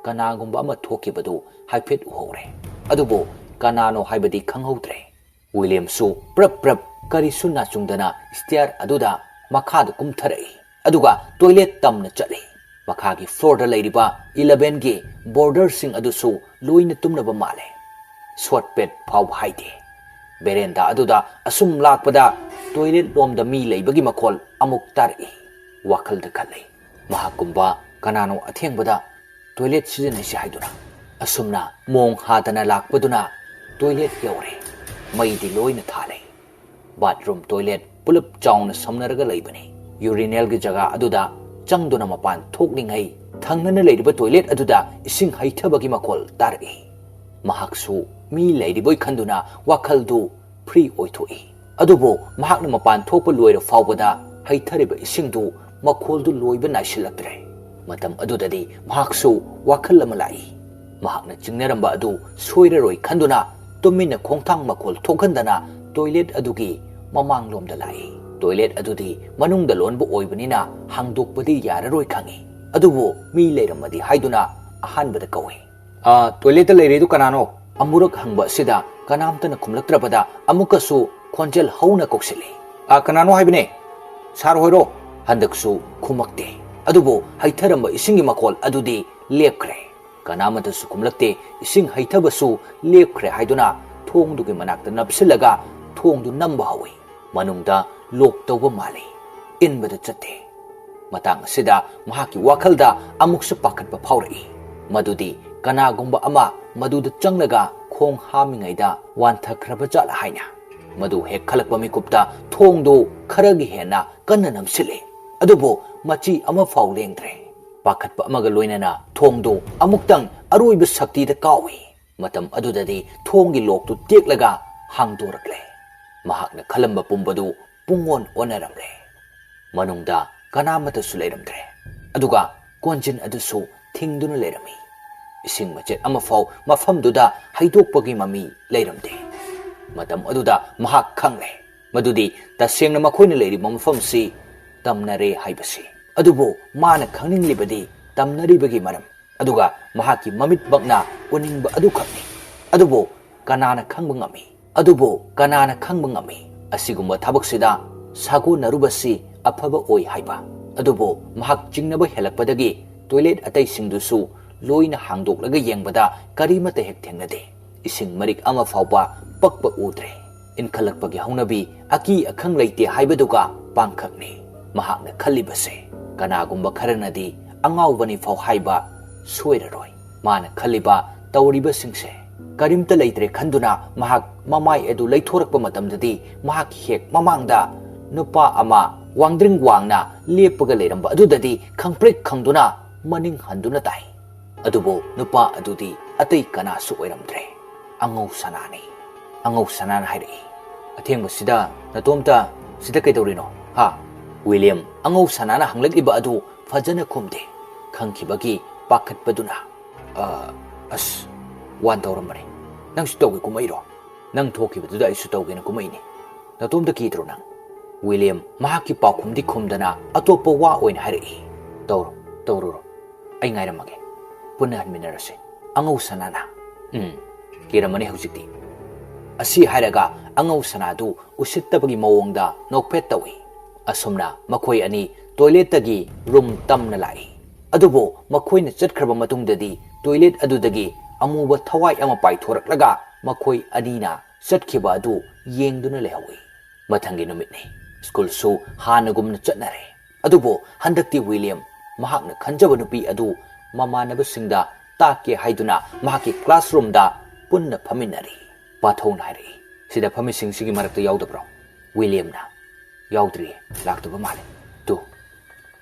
ꯀꯅꯥꯒꯨꯝꯕ ꯑꯃ ꯊꯣꯛꯈꯤꯕꯗꯨ ꯍꯥꯏꯐꯦꯠ ꯎꯍꯧꯔꯦ꯫ ꯑꯗꯨꯕꯨ ꯀꯅꯥꯅꯣ ꯍꯥꯏꯕꯗꯤ ꯈꯪꯍꯧꯗ꯭ꯔꯦ꯫ ꯋꯤꯂꯤꯌꯝꯁꯨ ꯄ꯭ꯔꯞ ꯄ꯭ꯔꯞ ꯀꯔꯤꯁꯨ ꯅꯥꯆꯨꯡꯗꯅ ꯁ꯭ꯇꯤꯌꯔ ꯑꯗꯨꯗ ꯃꯈꯥꯗ ꯀꯨꯝꯊꯔꯛꯏ꯫ ꯑꯗꯨꯒ ꯇꯣꯏꯂꯦꯠ ꯇꯝꯅ ꯆꯠꯂꯤ꯫ ꯃꯈꯥꯒꯤ ꯐ꯭ꯂꯣꯔꯗ ꯂꯩꯔꯤꯕ ꯏꯂꯚꯦꯟꯒꯤ ꯕꯣꯔꯗꯔꯁꯤꯡ ꯑꯗꯨꯁꯨ ꯂꯣꯏꯅ ꯇꯨꯝꯅꯕ ꯃꯥꯜꯂꯦ꯫ ꯁꯣꯔꯠ ꯕꯦꯗ ꯐꯥꯎꯕ ꯍꯥꯏꯗꯦ꯫ ꯕꯦꯔꯦꯟꯗꯥ ꯑꯗꯨꯗ ꯑꯁꯨꯝ ꯂꯥꯛꯄꯗ ꯇꯣꯏꯂꯦꯠ ꯂꯣꯝꯗ ꯃꯤ ꯂꯩꯕꯒꯤ ꯃꯈꯣꯜ ꯑꯃꯨꯛ ꯇꯥꯔꯛꯏ꯫ ꯋꯥꯈꯜꯗ ꯈꯜꯂꯤ, ꯃꯍꯥꯛꯀꯨꯝꯕ ꯀꯅꯥꯅꯣ ꯑꯊꯦꯡꯕꯗ ꯇꯣꯏꯂꯦꯠ ꯁꯤꯖꯤꯟꯅꯩꯁꯤ ꯍꯥꯏꯗꯨꯅ꯫ ꯑꯁꯨꯝꯅ ꯃꯣꯡ ꯍꯥꯗꯅ ꯂꯥꯛꯄꯗꯨꯅ ꯇꯣꯏꯂꯦꯠ ꯌꯧꯔꯦ꯫ ꯃꯩꯗꯤ ꯂꯣꯏꯅ ꯊꯥꯜꯂꯦ꯫ ꯕꯥꯠꯔꯨꯝ ꯇꯣꯏꯂꯦꯠ ꯄꯨꯂꯞ ꯆꯥꯎꯅ ꯁꯝꯅꯔꯒ ꯂꯩꯕꯅꯤ꯫ ꯌꯨꯔꯤꯅꯦꯜꯒꯤ ꯖꯒꯥ ꯑꯗꯨꯗ ꯆꯪꯗꯨꯅ ꯃꯄꯥꯟ ꯊꯣꯛꯂꯤꯉꯩ ꯊꯪꯅꯅ ꯂꯩꯔꯤꯕ ꯇꯣꯏꯂꯦꯠ ꯑꯗꯨꯗ ꯏꯁꯤꯡ ꯍꯩꯊꯕꯒꯤ ꯃꯈꯣꯜ ꯇꯥꯔꯛꯏ꯫ ꯃꯍꯥꯛꯁꯨ ꯃꯤ ꯂꯩꯔꯤꯕꯣꯏ ꯈꯟꯗꯨꯅ ꯋꯥꯈꯜꯗꯨ ꯐ꯭ꯔꯤ ꯑꯣꯏꯊꯣꯛꯏ꯫ ꯑꯗꯨꯕꯨ ꯃꯍꯥꯛꯅ ꯃꯄꯥꯟ ꯊꯣꯛꯄ ꯂꯣꯏꯔ ꯐꯥꯎꯕꯗ ꯍꯩꯊꯔꯤꯕ ꯏꯁꯤꯡꯗꯨ ꯃꯈꯣꯜꯗꯨ ꯂꯣꯏꯕ ꯅꯥꯏꯁꯤꯜꯂꯛꯇ꯭ꯔꯦ꯫ ꯃꯇꯝ ꯑꯗꯨꯗꯗꯤ ꯃꯍꯥꯛꯁꯨ ꯋꯥꯈꯜ ꯑꯃ ꯂꯥꯛꯏ꯫ ꯃꯍꯥꯛꯅ ꯆꯤꯡꯅꯔꯝꯕ ꯑꯗꯨ ꯁꯣꯏꯔꯔꯣꯏ ꯈꯟꯗꯨꯅ ꯇꯨꯃꯤꯟꯅ ꯈꯣꯡꯊꯥꯡ ꯃꯈꯣꯜ ꯊꯣꯛꯍꯟꯗꯅ ꯇꯣꯏꯂꯦꯠ ꯑꯗꯨꯒꯤ ꯃꯃꯥꯡꯂꯣꯝꯗ ꯂꯥꯛꯏ꯫ ꯇꯣꯏꯂꯦꯠ ꯑꯗꯨꯗꯤ ꯃꯅꯨꯡꯗ ꯂꯣꯟꯕ ꯑꯣꯏꯕꯅꯤꯅ ꯍꯥꯡꯗꯣꯛꯄꯗꯤ ꯌꯥꯔꯔꯣꯏ ꯈꯪꯏ, ꯑꯗꯨꯕꯨ ꯃꯤ ꯂꯩꯔꯝꯃꯗꯤ ꯍꯥꯏꯗꯨꯅ ꯑꯍꯥꯟꯕꯗ ꯀꯧꯏ꯫ "ꯑ, ꯇꯣꯏꯂꯦꯠꯇ ꯂꯩꯔꯤꯗꯨ ꯀꯅꯥꯅꯣ?" ꯑꯃꯨꯔꯛ ꯍꯪꯕ ꯑꯁꯤꯗ ꯀꯅꯥꯝꯇꯅ ꯈꯨꯝꯂꯛꯇ꯭ꯔꯕꯗ ꯑꯃꯨꯛꯀꯁꯨ ꯈꯣꯟꯖꯦꯜ ꯍꯧꯅ ꯀꯧꯁꯤꯜꯂꯤ꯫ "ꯑ, ꯀꯅꯥꯅꯣ ꯍꯥꯏꯕꯅꯦ? ꯁꯥꯔ ꯍꯣꯏꯔꯣ?" ꯍꯟꯗꯛꯁꯨ ꯈꯨꯝꯃꯛꯇꯦ꯫ ꯑꯗꯨꯕꯨ ꯍꯩꯊꯔꯝꯕ ꯏꯁꯤꯡꯒꯤ ꯃꯈꯣꯜ ꯑꯗꯨꯗꯤ ꯂꯦꯞꯈ꯭ꯔꯦ꯫ ꯀꯅꯥꯃꯠꯇꯁꯨ ꯈꯨꯝꯂꯛꯇꯦ꯫ ꯏꯁꯤꯡ ꯍꯩꯊꯕꯁꯨ ꯂꯦꯞꯈ꯭ꯔꯦ ꯍꯥꯏꯗꯨꯅ ꯊꯣꯡꯗꯨꯒꯤ ꯃꯅꯥꯛꯇ ꯅꯞꯁꯤꯜꯂꯒ ꯊꯣꯡꯗꯨ ꯅꯝꯕ ꯍꯧꯏ꯫ ꯃꯅꯨꯡꯗ ꯂꯣꯛ ꯇꯧꯕ ꯃꯥꯜꯂꯤ꯫ ꯏꯟꯕꯗ ꯆꯠꯇꯦ꯫ ꯃꯇꯥꯡ ꯑꯁꯤꯗ ꯃꯍꯥꯛꯀꯤ ꯋꯥꯈꯜꯗ ꯑꯃꯨꯛꯁꯨ ꯄꯥꯈꯠꯄ ꯐꯥꯎꯔꯛꯏ꯫ ꯃꯗꯨꯗꯤ ꯀꯅꯥꯒꯨꯝꯕ ꯑꯃ ꯃꯗꯨꯗ ꯆꯪꯂꯒ ꯈꯣꯡ ꯍꯥꯝꯃꯤꯉꯩꯗ ꯋꯥꯟꯊꯈ꯭ꯔꯕ ꯖꯥꯠꯂ ꯍꯥꯏꯅ꯫ ꯃꯗꯨ ꯍꯦꯛ ꯈꯜꯂꯛꯄ ꯃꯤꯀꯨꯞꯇ ꯊꯣꯡꯗꯨ ꯈꯔꯒꯤ ꯍꯦꯟꯅ ꯀꯟꯅ ꯅꯝꯁꯤꯜꯂꯤ꯫ ꯑꯗꯨꯕꯨ ꯃꯆꯤ ꯑꯃꯐꯥꯎ ꯂꯦꯡꯗ꯭ꯔꯦ꯫ ꯄꯥꯈꯠꯄ ꯑꯃꯒ ꯂꯣꯏꯅꯅ ꯊꯣꯡꯗꯨ ꯑꯃꯨꯛꯇꯪ ꯑꯔꯣꯏꯕ ꯁꯛꯇꯤꯗ ꯀꯥꯎꯏ꯫ ꯃꯇꯝ ꯑꯗꯨꯗꯗꯤ ꯊꯣꯡꯒꯤ ꯂꯣꯛꯇꯨ ꯇꯦꯛꯂꯒ ꯍꯥꯡꯗꯣꯔꯛꯂꯦ꯫ ꯃꯍꯥꯛꯅ ꯈꯜꯂꯝꯕ ꯄꯨꯝꯕꯗꯨ ꯄꯨꯡꯑꯣꯟ ꯑꯣꯟꯅꯔꯝꯂꯦ꯫ ꯃꯅꯨꯡꯗ ꯀꯅꯥꯃꯠꯇꯁꯨ ꯂꯩꯔꯝꯗ꯭ꯔꯦ꯫ ꯑꯗꯨꯒ ꯀꯣꯟꯖꯤꯟ ꯑꯗꯨꯁꯨ ꯊꯤꯡꯗꯨꯅ ꯂꯩꯔꯝꯃꯤ꯫ ꯏꯁꯤꯡ ꯃꯆꯦꯠ ꯑꯃꯐꯥꯎ ꯃꯐꯝꯗꯨꯗ ꯍꯩꯗꯣꯛꯄꯒꯤ ꯃꯃꯤ ꯂꯩꯔꯝꯗꯦ꯫ ꯃꯇꯝ ꯑꯗꯨꯗ ꯃꯍꯥꯛ ꯈꯪꯂꯦ ꯃꯗꯨꯗꯤ ꯇꯁꯦꯡꯅ ꯃꯈꯣꯏꯅ ꯂꯩꯔꯤꯕ ꯃꯐꯝꯁꯤ ꯇꯝꯅꯔꯦ ꯍꯥꯏꯕꯁꯤ꯫ ꯑꯗꯨꯕꯨ ꯃꯥꯅ ꯈꯪꯅꯤꯡꯂꯤꯕꯗꯤ ꯇꯝꯅꯔꯤꯕꯒꯤ ꯃꯔꯝ, ꯑꯗꯨꯒ ꯃꯍꯥꯛꯀꯤ ꯃꯃꯤꯠꯃꯛꯅ ꯎꯅꯤꯡꯕ ꯑꯗꯨꯈꯛꯅꯤ꯫ ꯑꯗꯨꯕꯨ ꯀꯅꯥꯅ ꯈꯪꯕ ꯉꯝꯃꯤ? ꯑꯗꯨꯕꯨ ꯀꯅꯥꯅ ꯈꯪꯕ ꯉꯝꯃꯤ? ꯑꯁꯤꯒꯨꯝꯕ ꯊꯕꯛꯁꯤꯗ ꯁꯥꯒꯣꯟꯅꯔꯨꯕꯁꯤ ꯑꯐꯕ ꯑꯣꯏ ꯍꯥꯏꯕ꯫ ꯑꯗꯨꯕꯨ ꯃꯍꯥꯛ ꯆꯤꯡꯅꯕ ꯍꯦꯜꯂꯛꯄꯗꯒꯤ ꯇꯣꯏꯂꯦꯠ ꯑꯇꯩꯁꯤꯡꯗꯨꯁꯨ ꯂꯣꯏꯅ ꯍꯥꯡꯗꯣꯛꯂꯒ ꯌꯦꯡꯕꯗ ꯀꯔꯤꯃꯠꯇ ꯍꯦꯛ ꯊꯦꯡꯅꯗꯦ꯫ ꯏꯁꯤꯡ ꯃꯔꯤꯛ ꯑꯃ ꯐꯥꯎꯕ ꯄꯛꯄ ꯎꯗ꯭ꯔꯦ꯫ ꯏꯟꯈꯠꯂꯛꯄꯒꯤ ꯍꯧꯅꯕꯤ ꯑꯀꯤ ꯑꯈꯪ ꯂꯩꯇꯦ ꯍꯥꯏꯕꯗꯨꯒ ꯄꯥꯡꯈꯛꯅꯤ꯫ ꯃꯍꯥꯛꯅ ꯈꯜꯂꯤꯕꯁꯦ, ꯀꯅꯥꯒꯨꯝꯕ ꯈꯔꯅꯗꯤ ꯑꯉꯥꯎꯕꯅꯤ ꯐꯥꯎ ꯍꯥꯏꯕ ꯁꯣꯏꯔꯔꯣꯏ꯫ ꯃꯥꯅ ꯈꯜꯂꯤꯕ, ꯇꯧꯔꯤꯕꯁꯤꯡꯁꯦ ꯀꯔꯤꯝꯇ ꯂꯩꯇ꯭ꯔꯦ ꯈꯟꯗꯨꯅ ꯃꯍꯥꯛ ꯃꯃꯥꯏ ꯑꯗꯨ ꯂꯩꯊꯣꯔꯛꯄ ꯃꯇꯝꯗꯗꯤ ꯃꯍꯥꯛꯀꯤ ꯍꯦꯛ ꯃꯃꯥꯡꯗ ꯅꯨꯄꯥ ꯑꯃ ꯋꯥꯡꯗ꯭ꯔꯤꯡ ꯋꯥꯡꯅ ꯂꯦꯞꯄꯒ ꯂꯩꯔꯝꯕ ꯑꯗꯨꯗꯗꯤ ꯈꯪꯄ꯭ꯔꯦꯛ ꯈꯪꯗꯨꯅ ꯃꯅꯤꯡ ꯍꯟꯗꯨꯅ ꯇꯥꯏ꯫ ꯑꯗꯨꯕꯨ ꯅꯨꯄꯥ ꯑꯗꯨꯗꯤ ꯑꯇꯩ ꯀꯅꯥꯁꯨ ꯑꯣꯏꯔꯝꯗ꯭ꯔꯦ꯫ ꯑꯉꯧ ꯁꯅꯥꯅꯤ꯫ ꯑꯉꯧ ꯁꯅꯥꯅ ꯍꯥꯏꯔꯛꯏ, "ꯑꯊꯦꯡꯕꯁꯤꯗ ꯅꯇꯣꯝꯇ ꯁꯤꯗ ꯀꯩꯗꯧꯔꯤꯅꯣ, ꯍꯥ?" ꯋꯤꯂꯤꯌꯝ ꯑꯉꯧ ꯁꯅꯥꯅ ꯍꯪꯂꯛꯂꯤꯕ ꯑꯗꯨ ꯐꯖꯅ ꯈꯨꯝꯗꯦ꯫ ꯈꯪꯈꯤꯕꯒꯤ ꯄꯥꯈꯠꯄꯗꯨꯅ, "ꯑ, ꯑꯁ, ꯋꯥꯟ ꯇꯧꯔꯝꯕꯅꯦ꯫ ꯅꯪꯁꯨ ꯇꯧꯒꯦ ꯀꯨꯝꯃꯛꯏꯔꯣ? ꯅꯪ ꯊꯣꯛꯈꯤꯕꯗꯨꯗ ꯑꯩꯁꯨ ꯇꯧꯒꯦꯅ ꯀꯨꯝꯃꯛꯏꯅꯦ꯫ ꯅꯇꯣꯝꯇ ꯀꯤꯗ꯭ꯔꯣ ꯅꯪ?" ꯋꯤꯂꯤꯌꯝ ꯃꯍꯥꯛꯀꯤ ꯄꯥꯎꯈꯨꯝꯗꯤ ꯈꯨꯝꯗꯅ ꯑꯇꯣꯞꯄ ꯋꯥ ꯑꯣꯏꯅ ꯍꯥꯏꯔꯛꯏ, "ꯇꯧꯔꯣ, ꯇꯧꯔꯨꯔꯣ꯫ ꯑꯩ ꯉꯥꯏꯔꯝꯃꯒꯦ꯫ ꯄꯨꯟꯅ ꯍꯟꯃꯤꯟꯅꯔꯁꯦ꯫" ꯑꯉꯧ ꯁꯅꯥꯅ, "ꯎꯝ, ꯀꯤꯔꯝꯃꯅꯤ ꯍꯧꯖꯤꯛꯇꯤ꯫" ꯑꯁꯤ ꯍꯥꯏꯔꯒ ꯑꯉꯧ ꯁꯅꯥꯗꯨ ꯎꯁꯤꯠꯇꯕꯒꯤ ꯃꯑꯣꯡꯗ ꯅꯣꯛꯐꯦꯠ ꯇꯧꯏ꯫ ꯑꯁꯨꯝꯅ ꯃꯈꯣꯏ ꯑꯅꯤ ꯇꯣꯏꯂꯦꯠꯇꯒꯤ ꯔꯨꯝ ꯇꯝꯅ ꯂꯥꯛꯏ꯫ ꯑꯗꯨꯕꯨ ꯃꯈꯣꯏꯅ ꯆꯠꯈ꯭ꯔꯕ ꯃꯇꯨꯡꯗꯗꯤ ꯇꯣꯏꯂꯦꯠ ꯑꯗꯨꯗꯒꯤ ꯑꯃꯨꯕ ꯊꯋꯥꯏ ꯑꯃ ꯄꯥꯏꯊꯣꯔꯛꯂꯒ ꯃꯈꯣꯏ ꯑꯅꯤꯅ ꯆꯠꯈꯤꯕ ꯑꯗꯨ ꯌꯦꯡꯗꯨꯅ ꯂꯩꯍꯧꯏ꯫ ꯃꯊꯪꯒꯤ ꯅꯨꯃꯤꯠꯅꯤ꯫ ꯁ꯭ꯀꯨꯜꯁꯨ ꯍꯥꯟꯅꯒꯨꯝꯅ ꯆꯠꯅꯔꯦ꯫ ꯑꯗꯨꯕꯨ ꯍꯟꯗꯛꯇꯤ ꯋꯤꯂꯤꯌꯝ ꯃꯍꯥꯛꯅ ꯈꯟꯖꯕ ꯅꯨꯄꯤ ꯑꯗꯨ ꯃꯃꯥꯟꯅꯕꯁꯤꯡꯗ ꯇꯥꯛꯀꯦ ꯍꯥꯏꯗꯨꯅ ꯃꯍꯥꯛꯀꯤ ꯀ꯭ꯂꯥꯁꯔꯨꯝꯗ ꯄꯨꯟꯅ ꯐꯝꯃꯤꯟꯅꯔꯤ꯫ ꯄꯥꯊꯧꯅ ꯍꯥꯏꯔꯛꯏ, "ꯁꯤꯗ ꯐꯝꯃꯤꯁꯤꯡꯁꯤꯒꯤ ꯃꯔꯛꯇ ꯌꯥꯎꯗꯕ꯭ꯔꯣ?" ꯋꯤꯂꯤꯌꯝꯅ, "ꯌꯥꯎꯗ꯭ꯔꯤꯌꯦ, ꯂꯥꯛꯇꯕ ꯃꯥꯜꯂꯦ꯫ ꯇꯨ,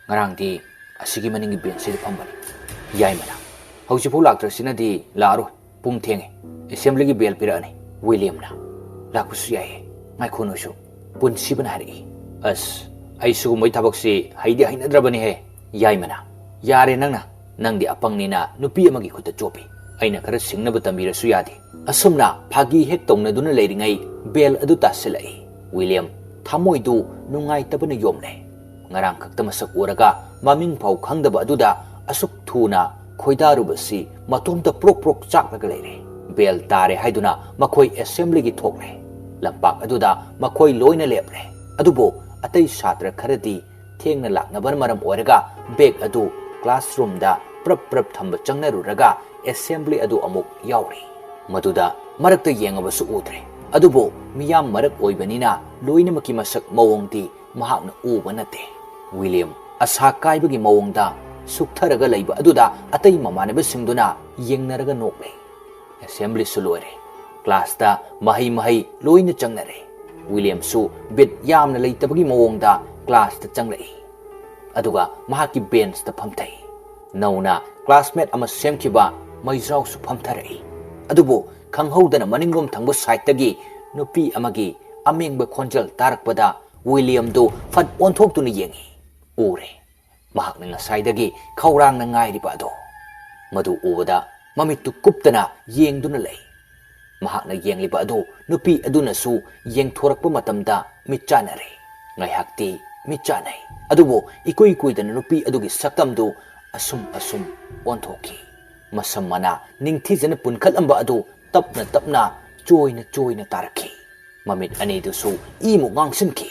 ꯉꯔꯥꯡꯗꯤ ꯑꯁꯤꯒꯤ ꯃꯅꯤꯡꯒꯤ ꯕꯦꯟꯁꯁꯤꯗ ꯐꯝꯕꯅꯤ꯫" ꯌꯥꯏꯃꯅ, "ꯍꯧꯖꯤꯛꯐꯥꯎ ꯂꯥꯛꯇ꯭ꯔꯁꯤꯅꯗꯤ ꯂꯥꯛꯑꯔꯣꯏ꯫ ꯄꯨꯡ ꯊꯦꯡꯉꯦ꯫ ꯑꯦꯁꯦꯝꯕ꯭ꯂꯤꯒꯤ ꯕꯦꯜ ꯄꯤꯔꯛꯑꯅꯤ꯫" ꯋꯤꯂꯤꯌꯝꯅ, "ꯂꯥꯛꯄꯁꯨ ꯌꯥꯏꯌꯦ꯫ ꯉꯥꯏꯈꯣ ꯅꯣꯏꯁꯨ꯫" ꯄꯨꯟꯁꯤꯕꯅ ꯍꯥꯏꯔꯛꯏ, "ꯑꯁ, ꯑꯩ ꯁꯤꯒꯨꯝꯕꯩ ꯊꯕꯛꯁꯤ ꯍꯩꯗꯤ ꯍꯩꯅꯗ꯭ꯔꯕꯅꯤꯍꯦ꯫" ꯌꯥꯏꯃꯅ, "ꯌꯥꯔꯦ ꯅꯪꯅ꯫ ꯅꯪꯗꯤ ꯑꯄꯪꯅꯤꯅ ꯅꯨꯄꯤ ꯑꯃꯒꯤ ꯈꯨꯠꯇ ꯆꯣꯞꯄꯤ꯫ ꯑꯩꯅ ꯈꯔ ꯁꯤꯡꯅꯕ ꯇꯝꯕꯤꯔꯁꯨ ꯌꯥꯗꯦ꯫" ꯑꯁꯨꯝꯅ ꯐꯥꯒꯤ ꯍꯦꯛ ꯇꯧꯅꯗꯨꯅ ꯂꯩꯔꯤꯉꯩ ꯕꯦꯜ ꯑꯗꯨ ꯇꯥꯁꯤꯜꯂꯛꯏ꯫ ꯋꯤꯂꯤꯌꯝ ꯊꯃꯣꯏꯗꯨ ꯅꯨꯡꯉꯥꯏꯇꯕꯅ ꯌꯣꯝꯂꯦ꯫ ꯉꯔꯥꯡ ꯈꯛꯇ ꯃꯁꯛ ꯎꯔꯒ ꯃꯃꯤꯡ ꯐꯥꯎ ꯈꯪꯗꯕ ꯑꯗꯨꯗ ꯑꯁꯨꯛ ꯊꯨꯅ ꯈꯣꯏꯗꯥꯔꯨꯕꯁꯤ ꯃꯇꯣꯝꯇ ꯄ꯭ꯔꯣꯛ ꯄ꯭ꯔꯣꯛ ꯆꯥꯛꯂꯒ ꯂꯩꯔꯦ꯫ ꯕꯦꯜ ꯇꯥꯔꯦ ꯍꯥꯏꯗꯨꯅ ꯃꯈꯣꯏ ꯑꯦꯁꯦꯝꯕ꯭ꯂꯤꯒꯤ ꯊꯣꯛꯂꯦ꯫ ꯂꯝꯄꯥꯛ ꯑꯗꯨꯗ ꯃꯈꯣꯏ ꯂꯣꯏꯅ ꯂꯦꯞꯂꯦ꯫ ꯑꯗꯨꯕꯨ ꯑꯇꯩ ꯁꯥꯇ꯭ꯔ ꯈꯔꯗꯤ ꯊꯦꯡꯅ ꯂꯥꯛꯅꯕꯅ ꯃꯔꯝ ꯑꯣꯏꯔꯒ ꯕꯦꯒ ꯑꯗꯨ ꯀ꯭ꯂꯥꯁꯔꯨꯝꯗ ꯄ꯭ꯔꯞ ꯄ꯭ꯔꯞ ꯊꯝꯕ ꯆꯪꯅꯔꯨꯔꯒ ꯑꯦꯁꯦꯝꯕ꯭ꯂꯤ ꯑꯗꯨ ꯑꯃꯨꯛ ꯌꯥꯎꯔꯤ꯫ ꯃꯗꯨꯗ ꯃꯔꯛꯇ ꯌꯦꯡꯉꯕꯁꯨ ꯎꯗ꯭ꯔꯦ꯫ ꯑꯗꯨꯕꯨ ꯃꯤꯌꯥꯝ ꯃꯔꯛ ꯑꯣꯏꯕꯅꯤꯅ ꯂꯣꯏꯅꯃꯛꯀꯤ ꯃꯁꯛ ꯃꯑꯣꯡꯗꯤ ꯃꯍꯥꯛꯅ ꯎꯕ ꯅꯠꯇꯦ꯫ ꯋꯤꯂꯤꯌꯝ ꯑꯁꯥ ꯀꯥꯏꯕꯒꯤ ꯃꯑꯣꯡꯗ ꯁꯨꯛꯊꯔꯒ ꯂꯩꯕ ꯑꯗꯨꯗ ꯑꯇꯩ ꯃꯃꯥꯟꯅꯕꯁꯤꯡꯗꯨꯅ ꯌꯦꯡꯅꯔꯒ ꯅꯣꯛꯂꯦ꯫ ꯑꯦꯁꯦꯝꯕ꯭ꯂꯤꯁꯨ ꯂꯣꯏꯔꯦ꯫ ꯀ꯭ꯂꯥꯁꯇ ꯃꯍꯩ ꯃꯍꯩ ꯂꯣꯏꯅ ꯆꯪꯅꯔꯦ꯫ ꯋꯤꯂꯤꯌꯝꯁꯨ ꯕꯤꯠ ꯌꯥꯝꯅ ꯂꯩꯇꯕꯒꯤ ꯃꯑꯣꯡꯗ ꯀ꯭ꯂꯥꯁꯇ ꯆꯪꯂꯛꯏ꯫ ꯑꯗꯨꯒ ꯃꯍꯥꯛꯀꯤ ꯕꯦꯟꯁꯇ ꯐꯝꯊꯩ꯫ ꯅꯧꯅ ꯀ꯭ꯂꯥꯁꯃꯦꯠ ꯑꯃ ꯁꯦꯝꯈꯤꯕ ꯃꯩꯖꯥꯎꯁꯨ ꯐꯝꯊꯔꯛꯏ꯫ ꯑꯗꯨꯕꯨ ꯈꯪꯍꯧꯗꯅ ꯃꯅꯤꯡꯂꯣꯝ ꯊꯪꯕ ꯁꯥꯏꯠꯇꯒꯤ ꯅꯨꯄꯤ ꯑꯃꯒꯤ ꯑꯃꯦꯡꯕ ꯈꯣꯟꯖꯦꯜ ꯇꯥꯔꯛꯄꯗ ꯋꯤꯂꯤꯌꯝꯗꯨ ꯐꯠ ꯑꯣꯟꯊꯣꯛꯇꯨꯅ ꯌꯦꯡꯏ꯫ ꯎꯔꯦ꯫ ꯃꯍꯥꯛꯅ ꯉꯁꯥꯏꯗꯒꯤ ꯈꯧꯔꯥꯡꯅ ꯉꯥꯏꯔꯤꯕ ꯑꯗꯣ꯫ ꯃꯗꯨ ꯎꯕꯗ ꯃꯃꯤꯠꯇꯨ ꯀꯨꯞꯇꯅ ꯌꯦꯡꯗꯨꯅ ꯂꯩ꯫ ꯃꯍꯥꯛꯅ ꯌꯦꯡꯂꯤꯕ ꯑꯗꯨ ꯅꯨꯄꯤ ꯑꯗꯨꯅꯁꯨ ꯌꯦꯡꯊꯣꯔꯛꯄ ꯃꯇꯝꯗ ꯃꯤꯠ ꯆꯥꯟꯅꯔꯦ꯫ ꯉꯥꯏꯍꯥꯛꯇꯤ ꯃꯤꯠ ꯆꯥꯟꯅꯩ, ꯑꯗꯨꯕꯨ ꯏꯀꯨꯏ ꯀꯨꯏꯗꯅ ꯅꯨꯄꯤ ꯑꯗꯨꯒꯤ ꯁꯛꯇꯝꯗꯨ ꯑꯁꯨꯝ ꯑꯁꯨꯝ ꯑꯣꯟꯊꯣꯛꯈꯤ꯫ ꯃꯁꯝ ꯃꯅꯥ ꯅꯤꯡꯊꯤꯖꯅ ꯄꯨꯟꯈꯠꯂꯝꯕ ꯑꯗꯨ ꯇꯞꯅ ꯇꯞꯅ ꯆꯣꯏꯅ ꯆꯣꯏꯅ ꯇꯥꯔꯛꯈꯤ꯫ ꯃꯃꯤꯠ ꯑꯅꯤꯗꯨꯁꯨ ꯏꯃꯨꯛ ꯉꯥꯡꯁꯤꯟꯈꯤ꯫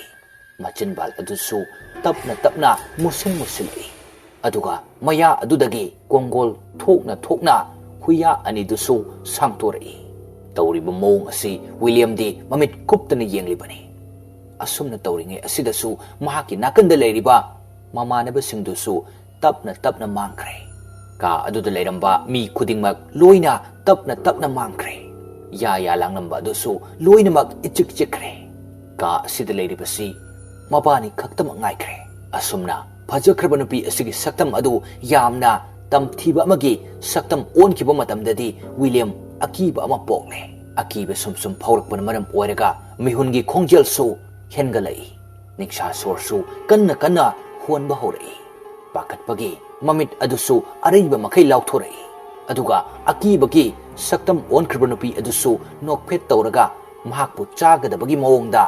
ꯃꯆꯤꯟꯕꯥꯜ ꯑꯗꯨꯁꯨ ꯇꯞꯅ ꯇꯞꯅ ꯃꯨꯁꯤꯟ ꯃꯨꯁꯤꯜꯂꯛꯏ꯫ ꯑꯗꯨꯒ ꯃꯌꯥ ꯑꯗꯨꯗꯒꯤ ꯀꯣꯡꯒꯣꯜ ꯊꯣꯛꯅ ꯊꯣꯛꯅ ꯍꯨꯏꯌꯥ ꯑꯅꯤꯗꯨꯁꯨ ꯁꯥꯡꯇꯣꯔꯛꯏ꯫ ꯇꯧꯔꯤꯕ ꯃꯑꯣꯡ ꯑꯁꯤ ꯋꯤꯂꯤꯌꯝꯗꯤ ꯃꯃꯤꯠ ꯀꯨꯞꯇꯅ ꯌꯦꯡꯂꯤꯕꯅꯤ꯫ ꯑꯁꯨꯝꯅ ꯇꯧꯔꯤꯉꯩ ꯑꯁꯤꯗꯁꯨ ꯃꯍꯥꯛꯀꯤ ꯅꯥꯀꯟꯗ ꯂꯩꯔꯤꯕ ꯃꯃꯥꯟꯅꯕꯁꯤꯡꯗꯨꯁꯨ ꯇꯞꯅ ꯇꯞꯅ ꯃꯥꯡꯈ꯭ꯔꯦ꯫ ꯀꯥ ꯑꯗꯨꯗ ꯂꯩꯔꯝꯕ ꯃꯤ ꯈꯨꯗꯤꯡꯃꯛ ꯂꯣꯏꯅ ꯇꯞꯅ ꯇꯞꯅ ꯃꯥꯡꯈ꯭ꯔꯦ꯫ ꯌꯥ ꯌꯥ ꯂꯥꯡꯂꯝꯕ ꯑꯗꯨꯁꯨ ꯂꯣꯏꯅꯃꯛ ꯏꯆꯤꯛ ꯆꯤꯛꯈ꯭ꯔꯦ꯫ ꯀꯥ ꯑꯁꯤꯗ ꯂꯩꯔꯤꯕꯁꯤ ꯃꯕꯥꯅꯤ ꯈꯛꯇꯃꯛ ꯉꯥꯏꯈ꯭ꯔꯦ꯫ ꯑꯁꯨꯝꯅ ꯐꯖꯈ꯭ꯔꯕ ꯅꯨꯄꯤ ꯑꯁꯤꯒꯤ ꯁꯛꯇꯝ ꯑꯗꯨ ꯌꯥꯝꯅ ꯇꯝꯊꯤꯕ ꯑꯃꯒꯤ ꯁꯛꯇꯝ ꯑꯣꯟꯈꯤꯕ ꯃꯇꯝꯗꯗꯤ ꯋꯤꯂꯤꯌꯝ ꯑꯀꯤꯕ ꯑꯃ ꯄꯣꯛꯂꯦ꯫ ꯑꯀꯤꯕ ꯁꯨꯝ ꯁꯨꯝ ꯐꯥꯎꯔꯛꯄꯅ ꯃꯔꯝ ꯑꯣꯏꯔꯒ ꯃꯤꯍꯨꯟꯒꯤ ꯈꯣꯡꯖꯦꯜꯁꯨ ꯍꯦꯟꯒꯠꯂꯛꯏ꯫ ꯅꯤꯡꯁꯥ ꯁꯣꯔꯁꯨ ꯀꯟꯅ ꯀꯟꯅ ꯍꯣꯟꯕ ꯍꯧꯔꯛꯏ꯫ ꯄꯥꯈꯠꯄꯒꯤ ꯃꯃꯤꯠ ꯑꯗꯨꯁꯨ ꯑꯔꯩꯕ ꯃꯈꯩ ꯂꯥꯎꯊꯣꯔꯛꯏ꯫ ꯑꯗꯨꯒ ꯑꯀꯤꯕꯒꯤ ꯁꯛꯇꯝ ꯑꯣꯟꯈ꯭ꯔꯕ ꯅꯨꯄꯤ ꯑꯗꯨꯁꯨ ꯅꯣꯛꯐꯦꯠ ꯇꯧꯔꯒ ꯃꯍꯥꯛꯄꯨ ꯆꯥꯒꯗꯕꯒꯤ ꯃꯑꯣꯡꯗ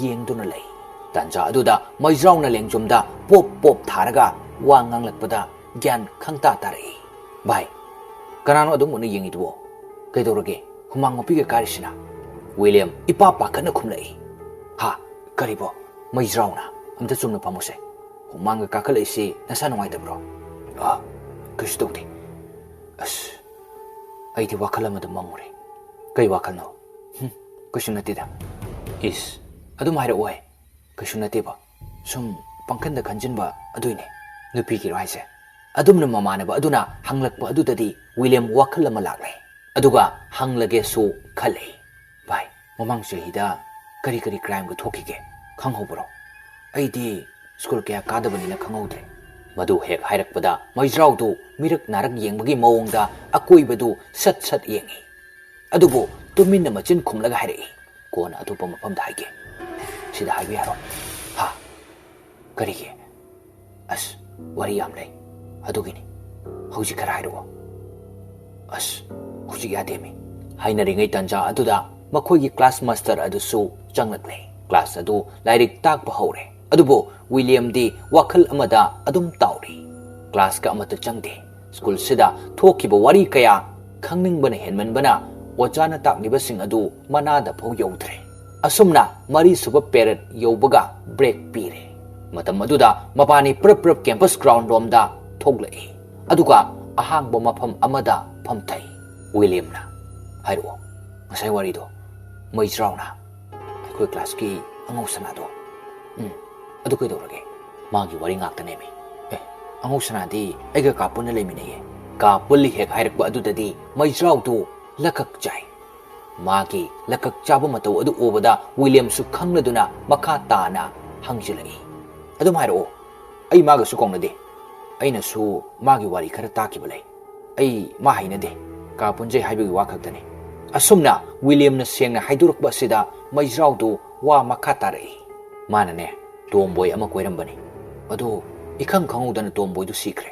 ꯌꯦꯡꯗꯨꯅ ꯂꯩ꯫ ꯇꯥꯟꯖꯥ ꯑꯗꯨꯗ ꯃꯩꯖ꯭ꯔꯥꯎꯅ ꯂꯦꯡꯖꯨꯝꯗ ꯄꯣꯞ ꯄꯣꯞ ꯊꯥꯔꯒ ꯋꯥ ꯉꯥꯡꯂꯛꯄꯗ ꯒ꯭ꯌꯥꯟ ꯈꯪꯇꯥ ꯇꯥꯔꯛꯏ꯫ "ꯚꯥꯏ, ꯀꯅꯥꯅꯣ ꯑꯗꯨꯝ ꯃꯨꯟꯅ ꯌꯦꯡꯉꯤꯗꯨꯕꯣ? ꯀꯩꯗꯧꯔꯒꯦ? ꯍꯨꯃꯥꯡ ꯃꯄꯤꯒ ꯀꯥꯔꯤꯁꯤꯅ?" ꯋꯤꯂꯤꯌꯝ ꯏꯄꯥ ꯄꯥꯈꯠꯅ ꯈꯨꯝꯂꯛꯏ꯫ "ꯍꯥ? ꯀꯔꯤꯕꯣ? ꯃꯩꯖ꯭ꯔꯥꯎꯅ, ꯑꯝꯇ ꯆꯨꯝꯅ ꯐꯝꯃꯨꯁꯦ꯫ ꯍꯨꯃꯥꯡꯒ ꯀꯥꯈꯠꯂꯛꯏꯁꯤ ꯅꯁꯥ ꯅꯨꯡꯉꯥꯏꯇꯕ꯭ꯔꯣ?" "ꯑ, ꯀꯩꯁꯨ ꯇꯧꯗꯦ꯫ ꯑꯁ, ꯑꯩꯗꯤ ꯋꯥꯈꯜ ꯑꯃꯗ ꯃꯪꯉꯨꯔꯦ꯫" "ꯀꯩ ꯋꯥꯈꯜꯅꯣ?" "ꯍꯨꯝ, ꯀꯩꯁꯨ ꯅꯠꯇꯦꯗ꯫" "ꯏꯁ, ꯑꯗꯨꯝ ꯍꯥꯏꯔꯛꯑꯣꯍꯦ꯫" "ꯀꯩꯁꯨ ꯅꯠꯇꯦꯕ, ꯁꯨꯝ ꯄꯪꯈꯟꯗ ꯈꯟꯖꯤꯟꯕ ꯑꯗꯨꯏꯅꯦ꯫" "ꯅꯨꯄꯤꯒꯤꯔꯣ ꯍꯥꯏꯁꯦ?" ꯑꯗꯨꯝꯅ ꯃꯃꯥꯟꯅꯕ ꯑꯗꯨꯅ ꯍꯪꯂꯛꯄ ꯑꯗꯨꯗꯗꯤ ꯋꯤꯂꯤꯌꯝ ꯋꯥꯈꯜ ꯑꯃ ꯂꯥꯛꯂꯦ꯫ ꯑꯗꯨꯒ ꯍꯪꯂꯒꯦꯁꯨ ꯈꯜꯂꯦ꯫ "ꯚꯥꯏ, ꯃꯃꯥꯡ ꯆꯍꯤꯗ ꯀꯔꯤ ꯀꯔꯤ ꯀ꯭ꯔꯥꯏꯝꯒ ꯊꯣꯛꯈꯤꯒꯦ? ꯈꯪꯍꯧꯕ꯭ꯔꯣ? ꯑꯩꯗꯤ ꯁ꯭ꯀꯨꯜ ꯀꯌꯥ ꯀꯥꯗꯕꯅꯤꯅ ꯈꯪꯍꯧꯗ꯭ꯔꯦ꯫" ꯃꯗꯨ ꯍꯦꯛ ꯍꯥꯏꯔꯛꯄꯗ ꯃꯩꯖ꯭ꯔꯥꯎꯗꯨ ꯃꯤꯔꯛ ꯅꯥꯔꯛ ꯌꯦꯡꯕꯒꯤ ꯃꯑꯣꯡꯗ ꯑꯀꯣꯏꯕꯗꯨ ꯁꯠ ꯁꯠ ꯌꯦꯡꯉꯤ꯫ ꯑꯗꯨꯕꯨ ꯇꯨꯃꯤꯟꯅ ꯃꯆꯤꯟ ꯈꯨꯝꯂꯒ ꯍꯥꯏꯔꯛꯏ, "ꯀꯣꯟꯅ ꯑꯇꯣꯞꯄ ꯃꯐꯝꯗ ꯍꯥꯏꯒꯦ꯫ ꯁꯤꯗ ꯍꯥꯏꯕ ꯌꯥꯔꯣꯏ꯫" "ꯍꯥ? ꯀꯔꯤꯒꯤ?" "ꯑꯁ, ꯋꯥꯔꯤ ꯌꯥꯝ ꯂꯩ꯫ ꯑꯗꯨꯒꯤꯅꯤ꯫ ꯍꯧꯖꯤꯛ ꯈꯔ ꯍꯥꯏꯔꯛꯑꯣ꯫ ꯑꯁ, ꯍꯧꯖꯤꯛ ꯌꯥꯗꯦꯃꯤ꯫ ꯍꯥꯏꯅꯔꯤꯉꯩ ꯇꯥꯟꯖꯥ ꯑꯗꯨꯗ ꯃꯈꯣꯏꯒꯤ ꯀ꯭ꯂꯥꯁ ꯃꯥꯁꯇꯔ ꯑꯗꯨꯁꯨ ꯆꯪꯂꯛꯂꯦ꯫ ꯀ꯭ꯂꯥꯁ ꯑꯗꯨ ꯂꯥꯏꯔꯤꯛ ꯇꯥꯛꯄ ꯍꯧꯔꯦ꯫ ꯑꯗꯨꯕꯨ ꯋꯤꯂꯤꯌꯝꯗꯤ ꯋꯥꯈꯜ ꯑꯃꯗ ꯑꯗꯨꯝ ꯇꯥꯎꯔꯤ꯫ ꯀ꯭ꯂꯥꯁꯀ ꯑꯃꯠꯇ ꯆꯪꯗꯦ꯫ ꯁ꯭ꯀꯨꯜꯁꯤꯗ ꯊꯣꯛꯈꯤꯕ ꯋꯥꯔꯤ ꯀꯌꯥ ꯈꯪꯅꯤꯡꯕꯅ ꯍꯦꯟꯃꯟꯕꯅ ꯑꯣꯖꯥꯅ ꯇꯥꯛꯂꯤꯕꯁꯤꯡ ꯑꯗꯨ ꯃꯅꯥꯗ ꯐꯥꯎ ꯌꯧꯗ꯭ꯔꯦ꯫ ꯑꯁꯨꯝꯅ ꯃꯔꯤꯁꯨꯕ ꯄꯦꯔꯦꯗ ꯌꯧꯕꯒ ꯕ꯭ꯔꯦꯛ ꯄꯤꯔꯦ꯫ ꯃꯇꯝ ꯑꯗꯨꯗ ꯃꯕꯥꯅꯤ ꯄ꯭ꯔꯞ ꯄ꯭ꯔꯞ ꯀꯦꯝꯄꯁ ꯒ꯭ꯔꯥꯎꯟ ꯔꯣꯝꯗ ꯊꯣꯛꯂꯛꯏ꯫ ꯑꯗꯨꯒ ꯑꯍꯥꯡꯕ ꯃꯐꯝ ꯑꯃꯗ ꯐꯝꯊꯩ꯫ ꯋꯤꯂꯤꯌꯝꯅ, "ꯍꯥꯏꯔꯛꯑꯣ, ꯉꯁꯥꯏ ꯋꯥꯔꯤꯗꯣ꯫ ꯃꯩꯖ꯭ꯔꯥꯎꯅ ꯑꯩꯈꯣꯏ ꯀ꯭ꯂꯥꯁꯀꯤ ꯑꯉꯧ ꯁꯅꯥꯗꯣ꯫" "ꯎꯝ, ꯑꯗꯨ ꯀꯩꯗꯧꯔꯒꯦ?" "ꯃꯥꯒꯤ ꯋꯥꯔꯤ ꯉꯥꯛꯇꯅꯦꯃꯤ꯫ ꯑꯦ, ꯑꯉꯧ ꯁꯅꯥꯗꯤ ꯑꯩꯒ ꯀꯥ ꯄꯨꯟꯅ ꯂꯩꯃꯤꯟꯅꯩꯌꯦ꯫ ꯀꯥ ꯄꯨꯜꯂꯤ ꯍꯦꯛ ꯍꯥꯏꯔꯛꯄ ꯑꯗꯨꯗꯗꯤ ꯃꯩꯖ꯭ꯔꯥꯎꯗꯨ ꯂꯀꯛ ꯆꯥꯏ꯫" ꯃꯥꯒꯤ ꯂꯀꯛ ꯆꯥꯕ ꯃꯇꯧ ꯑꯗꯨ ꯎꯕꯗ ꯋꯤꯂꯤꯌꯝꯁꯨ ꯈꯪꯂꯗꯨꯅ ꯃꯈꯥ ꯇꯥꯅ ꯍꯪꯖꯤꯜꯂꯛꯏ, "ꯑꯗꯨꯝ ꯍꯥꯏꯔꯛꯑꯣ, ꯑꯩ ꯃꯥꯒꯁꯨ ꯀꯧꯅꯗꯦ꯫ ꯑꯩꯅꯁꯨ ꯃꯥꯒꯤ ꯋꯥꯔꯤ ꯈꯔ ꯇꯥꯈꯤꯕ ꯂꯩ꯫ ꯑꯩ ꯃꯥ ꯍꯩꯅꯗꯦ, ꯀꯥ ꯄꯨꯟꯖꯩ ꯍꯥꯏꯕꯒꯤ ꯋꯥ ꯈꯛꯇꯅꯤ꯫" ꯑꯁꯨꯝꯅ ꯋꯤꯂꯤꯌꯝꯅ ꯁꯦꯡꯅ ꯍꯥꯏꯗꯣꯔꯛꯄ ꯑꯁꯤꯗ ꯃꯩꯖ꯭ꯔꯥꯎꯗꯨ ꯋꯥ ꯃꯈꯥ ꯇꯥꯔꯛꯏ꯫ ꯃꯥꯅꯅꯦ, ꯇꯣꯝꯕꯣꯏ ꯑꯃ ꯀꯣꯏꯔꯝꯕꯅꯤ꯫ ꯑꯗꯨ ꯏꯈꯪ ꯈꯪꯍꯧꯗꯅ ꯇꯣꯝꯕꯣꯏꯗꯨ ꯁꯤꯈ꯭ꯔꯦ꯫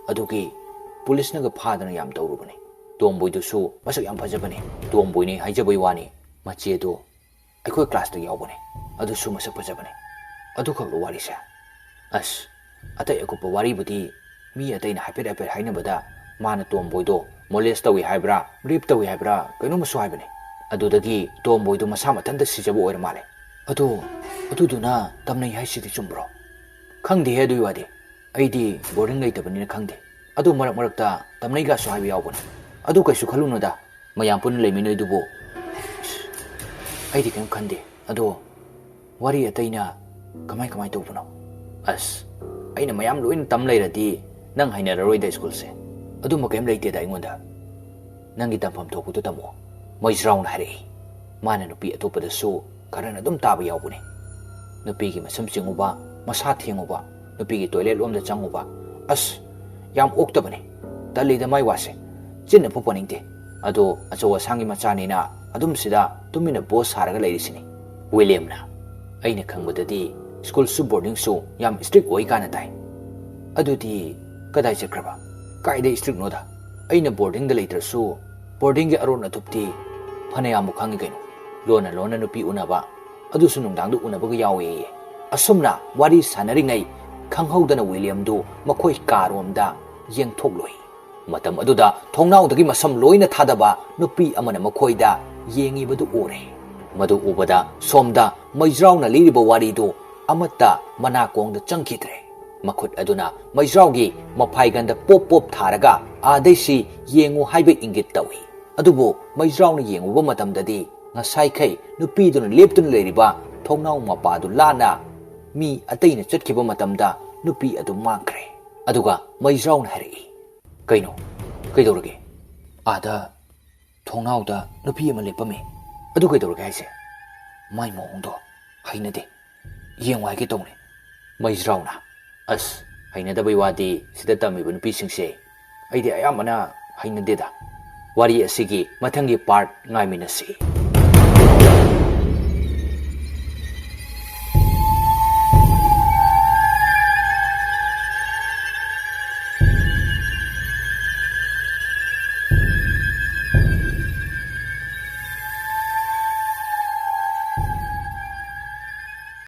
ꯑꯗꯨꯒꯤ ꯄꯨꯂꯤꯁꯅꯒ ꯐꯥꯗꯅ ꯌꯥꯝ ꯇꯧꯔꯨꯕꯅꯤ꯫ ꯇꯣꯝꯕꯣꯏꯗꯨꯁꯨ ꯃꯁꯛ ꯌꯥꯝ ꯐꯖꯕꯅꯤ꯫ ꯇꯣꯝꯕꯣꯏꯅꯤ ꯍꯥꯏꯖꯕꯩ ꯋꯥꯅꯤ, ꯃꯆꯦꯗꯨ ꯑꯩꯈꯣꯏ ꯀ꯭ꯂꯥꯁꯇ ꯌꯥꯎꯕꯅꯤ꯫ ꯑꯗꯨꯁꯨ ꯃꯁꯛ ꯐꯖꯕꯅꯤ꯫ ꯑꯗꯨꯈꯛꯂꯣ ꯋꯥꯔꯤꯁꯦ? ꯑꯁ, ꯑꯇꯩ ꯑꯀꯨꯞꯄ ꯋꯥꯔꯤꯕꯨꯗꯤ ꯃꯤ ꯑꯇꯩꯅ ꯍꯥꯏꯐꯦꯠ ꯍꯥꯏꯐꯦꯠ ꯍꯥꯏꯅꯕꯗ ꯃꯥꯅ ꯇꯣꯝꯕꯣꯏꯗꯣ ꯃꯣꯂꯦꯁ ꯇꯧꯏ ꯍꯥꯏꯕ꯭ꯔꯥ, ꯔꯦꯞ ꯇꯧꯏ ꯍꯥꯏꯕ꯭ꯔꯥ, ꯀꯩꯅꯣꯝꯃꯁꯨ ꯍꯥꯏꯕꯅꯤ꯫ ꯑꯗꯨꯗꯒꯤ ꯇꯣꯝꯕꯣꯏꯗꯣ ꯃꯁꯥ ꯃꯊꯟꯇ ꯁꯤꯖꯕ ꯑꯣꯏꯔ ꯃꯥꯜꯂꯦ꯫ ꯑꯗꯣ, ꯑꯗꯨꯗꯨꯅ ꯇꯝꯅꯩ ꯍꯥꯏꯁꯤꯗꯤ ꯆꯨꯝꯕ꯭ꯔꯣ? ꯈꯪꯗꯦꯍꯦ ꯑꯗꯨꯒꯤ ꯋꯥꯗꯤ꯫ ꯑꯩꯗꯤ ꯕꯣꯔꯗꯤꯡ ꯂꯩꯇꯕꯅꯤꯅ ꯈꯪꯗꯦ꯫ ꯑꯗꯨ ꯃꯔꯛ ꯃꯔꯛꯇ ꯇꯝꯅꯩꯒꯁꯨ ꯍꯥꯏꯕ ꯌꯥꯎꯕꯅꯦ꯫ ꯑꯗꯨ ꯀꯩꯁꯨ ꯈꯜꯂꯨꯅꯨꯗ, ꯃꯌꯥꯝ ꯄꯨꯟꯅ ꯂꯩꯃꯤꯟꯅꯩꯗꯨꯕꯨ꯫ ꯑꯩꯗꯤ ꯀꯩꯝ ꯈꯟꯗꯦ꯫ ꯑꯗꯣ ꯋꯥꯔꯤ ꯑꯇꯩꯅ ꯀꯃꯥꯏ ꯀꯃꯥꯏ ꯇꯧꯕꯅꯣ? ꯑꯁ, ꯑꯩꯅ ꯃꯌꯥꯝ ꯂꯣꯏꯅ ꯇꯝ ꯂꯩꯔꯗꯤ ꯅꯪ ꯍꯩꯅꯔꯔꯣꯏꯗ ꯁ꯭ꯀꯨꯜꯁꯦ꯫ ꯑꯗꯨꯝꯕ ꯀꯩꯝ ꯂꯩꯇꯦꯗ ꯑꯩꯉꯣꯟꯗ꯫ ꯅꯪꯒꯤ ꯇꯝꯐꯝ ꯊꯣꯛꯄꯗꯨ ꯇꯝꯃꯣ꯫ ꯃꯣꯏꯖ꯭ꯔꯥꯎꯅ ꯍꯥꯏꯔꯛꯏ꯫ ꯃꯥꯅ ꯅꯨꯄꯤ ꯑꯇꯣꯞꯄꯗꯁꯨ ꯈꯔꯅ ꯑꯗꯨꯝ ꯇꯥꯕ ꯌꯥꯎꯕꯅꯤ꯫ ꯅꯨꯄꯤꯒꯤ ꯃꯁꯝ ꯆꯤꯡꯉꯨꯕ, ꯃꯁꯥ ꯊꯦꯡꯉꯨꯕ, ꯅꯨꯄꯤꯒꯤ ꯇꯣꯏꯂꯦꯠ ꯂꯣꯝꯗ ꯆꯪꯉꯨꯕ꯫ ꯑꯁ, ꯌꯥꯝ ꯑꯣꯛꯇꯕꯅꯤ꯫ ꯇꯜꯂꯤꯗ ꯃꯥꯏ ꯋꯥꯁꯦ꯫ ꯆꯤꯟꯅ ꯐꯥꯎ ꯄꯟꯅꯤꯡꯗꯦ꯫ ꯑꯗꯣ ꯑꯆꯧ ꯑꯁꯥꯡꯒꯤ ꯃꯆꯥꯅꯤꯅ ꯑꯗꯨꯝ ꯁꯤꯗ ꯇꯨꯃꯤꯟꯅ ꯕꯣꯁ ꯁꯥꯔꯒ ꯂꯩꯔꯤꯁꯤꯅꯤ꯫ ꯋꯤꯂꯤꯌꯝꯅ, ꯑꯩꯅ ꯈꯪꯕꯗꯗꯤ ꯁ꯭ꯀꯨꯜꯁꯨ ꯕꯣꯔꯗꯤꯡꯁꯨ ꯌꯥꯝ ꯏꯁꯇ꯭ꯔꯤꯛ ꯑꯣꯏ ꯀꯥꯏꯅ ꯇꯥꯏ꯫ "ꯑꯗꯨꯗꯤ ꯀꯗꯥꯏ ꯆꯠꯈ꯭ꯔꯕ? ꯀꯥꯏꯗ ꯏꯁꯇ꯭ꯔꯤꯛꯅꯣꯗ? ꯑꯩꯅ ꯕꯣꯔꯗꯤꯡꯗ ꯂꯩꯇ꯭ꯔꯁꯨ ꯕꯣꯔꯗꯤꯡꯒꯤ ꯑꯔꯣꯟ ꯑꯊꯨꯞꯇꯤ ꯐꯅꯌꯥꯝꯕꯨ ꯈꯪꯉꯤ ꯀꯩꯅꯣ꯫ ꯂꯣꯟꯅ ꯂꯣꯟꯅ ꯅꯨꯄꯤ ꯎꯅꯕ, ꯑꯗꯨꯁꯨ ꯅꯨꯡꯗꯥꯡꯗ ꯎꯅꯕꯒ ꯌꯥꯎꯏ"꯫ ꯑꯁꯨꯝꯅ ꯋꯥꯔꯤ ꯁꯥꯟꯅꯔꯤꯉꯩ ꯈꯪꯍꯧꯗꯅ ꯋꯤꯂꯤꯌꯝꯗꯨ ꯃꯈꯣꯏ ꯀꯥꯔꯣꯝꯗ ꯌꯦꯡꯊꯣꯛꯂꯨꯏ꯫ ꯃꯇꯝ ꯑꯗꯨꯗ ꯊꯣꯡꯅꯥꯎꯗꯒꯤ ꯃꯁꯝ ꯂꯣꯏꯅ ꯊꯥꯗꯕ ꯅꯨꯄꯤ ꯑꯃꯅ ꯃꯈꯣꯏꯗ ꯌꯦꯡꯉꯤꯕꯗꯨ ꯎꯔꯦ꯫ ꯃꯗꯨ ꯎꯕꯗ ꯁꯣꯝꯗ ꯃꯩꯖ꯭ꯔꯥꯎꯅ ꯂꯤꯔꯤꯕ ꯋꯥꯔꯤꯗꯨ ꯑꯃꯠꯇ ꯃꯅꯥꯀꯣꯡꯗ ꯆꯪꯈꯤꯗ꯭ꯔꯦ꯫ ꯃꯈꯨꯠ ꯑꯗꯨꯅ ꯃꯩꯖ꯭ꯔꯥꯎꯒꯤ ꯃꯐꯥꯏꯒꯟꯗ ꯄꯣꯞ ꯄꯣꯞ ꯊꯥꯔꯒ "ꯑꯥꯗꯩꯁꯤ ꯌꯦꯡꯉꯨ" ꯍꯥꯏꯕ ꯏꯪꯒꯤꯠ ꯇꯧꯏ꯫ ꯑꯗꯨꯕꯨ ꯃꯩꯖ꯭ꯔꯥꯎꯅ ꯌꯦꯡꯉꯨꯕ ꯃꯇꯝꯗꯗꯤ ꯉꯁꯥꯏꯈꯩ ꯅꯨꯄꯤꯗꯨꯅ ꯂꯦꯞꯇꯨꯅ ꯂꯩꯔꯤꯕ ꯊꯣꯡꯅꯥꯎ ꯃꯄꯥꯗꯨ ꯂꯥꯟꯅ ꯃꯤ ꯑꯇꯩꯅ ꯆꯠꯈꯤꯕ ꯃꯇꯝꯗ ꯅꯨꯄꯤ ꯑꯗꯨ ꯃꯥꯡꯈ꯭ꯔꯦ꯫ ꯑꯗꯨꯒ ꯃꯩꯖ꯭ꯔꯥꯎꯅ ꯍꯥꯏꯔꯛꯏ, "ꯀꯩꯅꯣ? ꯀꯩꯗꯧꯔꯒꯦ? ꯑꯥꯗ ꯊꯣꯡꯅꯥꯎꯗ ꯅꯨꯄꯤ ꯑꯃ ꯂꯦꯞꯄꯝꯃꯤ꯫ ꯑꯗꯨ ꯀꯩꯗꯧꯔꯒꯦ ꯍꯥꯏꯁꯦ? ꯃꯥꯏ ꯃꯑꯣꯡꯗꯣ ꯍꯩꯅꯗꯦ꯫ ꯌꯦꯡꯉꯨ ꯍꯥꯏꯒꯦ ꯇꯧꯅꯤ"꯫ ꯃꯩꯖ꯭ꯔꯥꯎꯅ, "ꯑꯁ, ꯍꯩꯅꯗꯕꯩ ꯋꯥꯗꯤ ꯁꯤꯗ ꯇꯝꯃꯤꯕ ꯅꯨꯄꯤꯁꯤꯡꯁꯦ ꯑꯩꯗꯤ ꯑꯌꯥꯝꯕꯅ ꯍꯩꯅꯗꯦꯗ꯫ ꯋꯥꯔꯤ ꯑꯁꯤꯒꯤ ꯃꯊꯪꯒꯤ ꯄꯥꯔꯠ ꯉꯥꯏꯃꯤꯟꯅꯁꯤ"꯫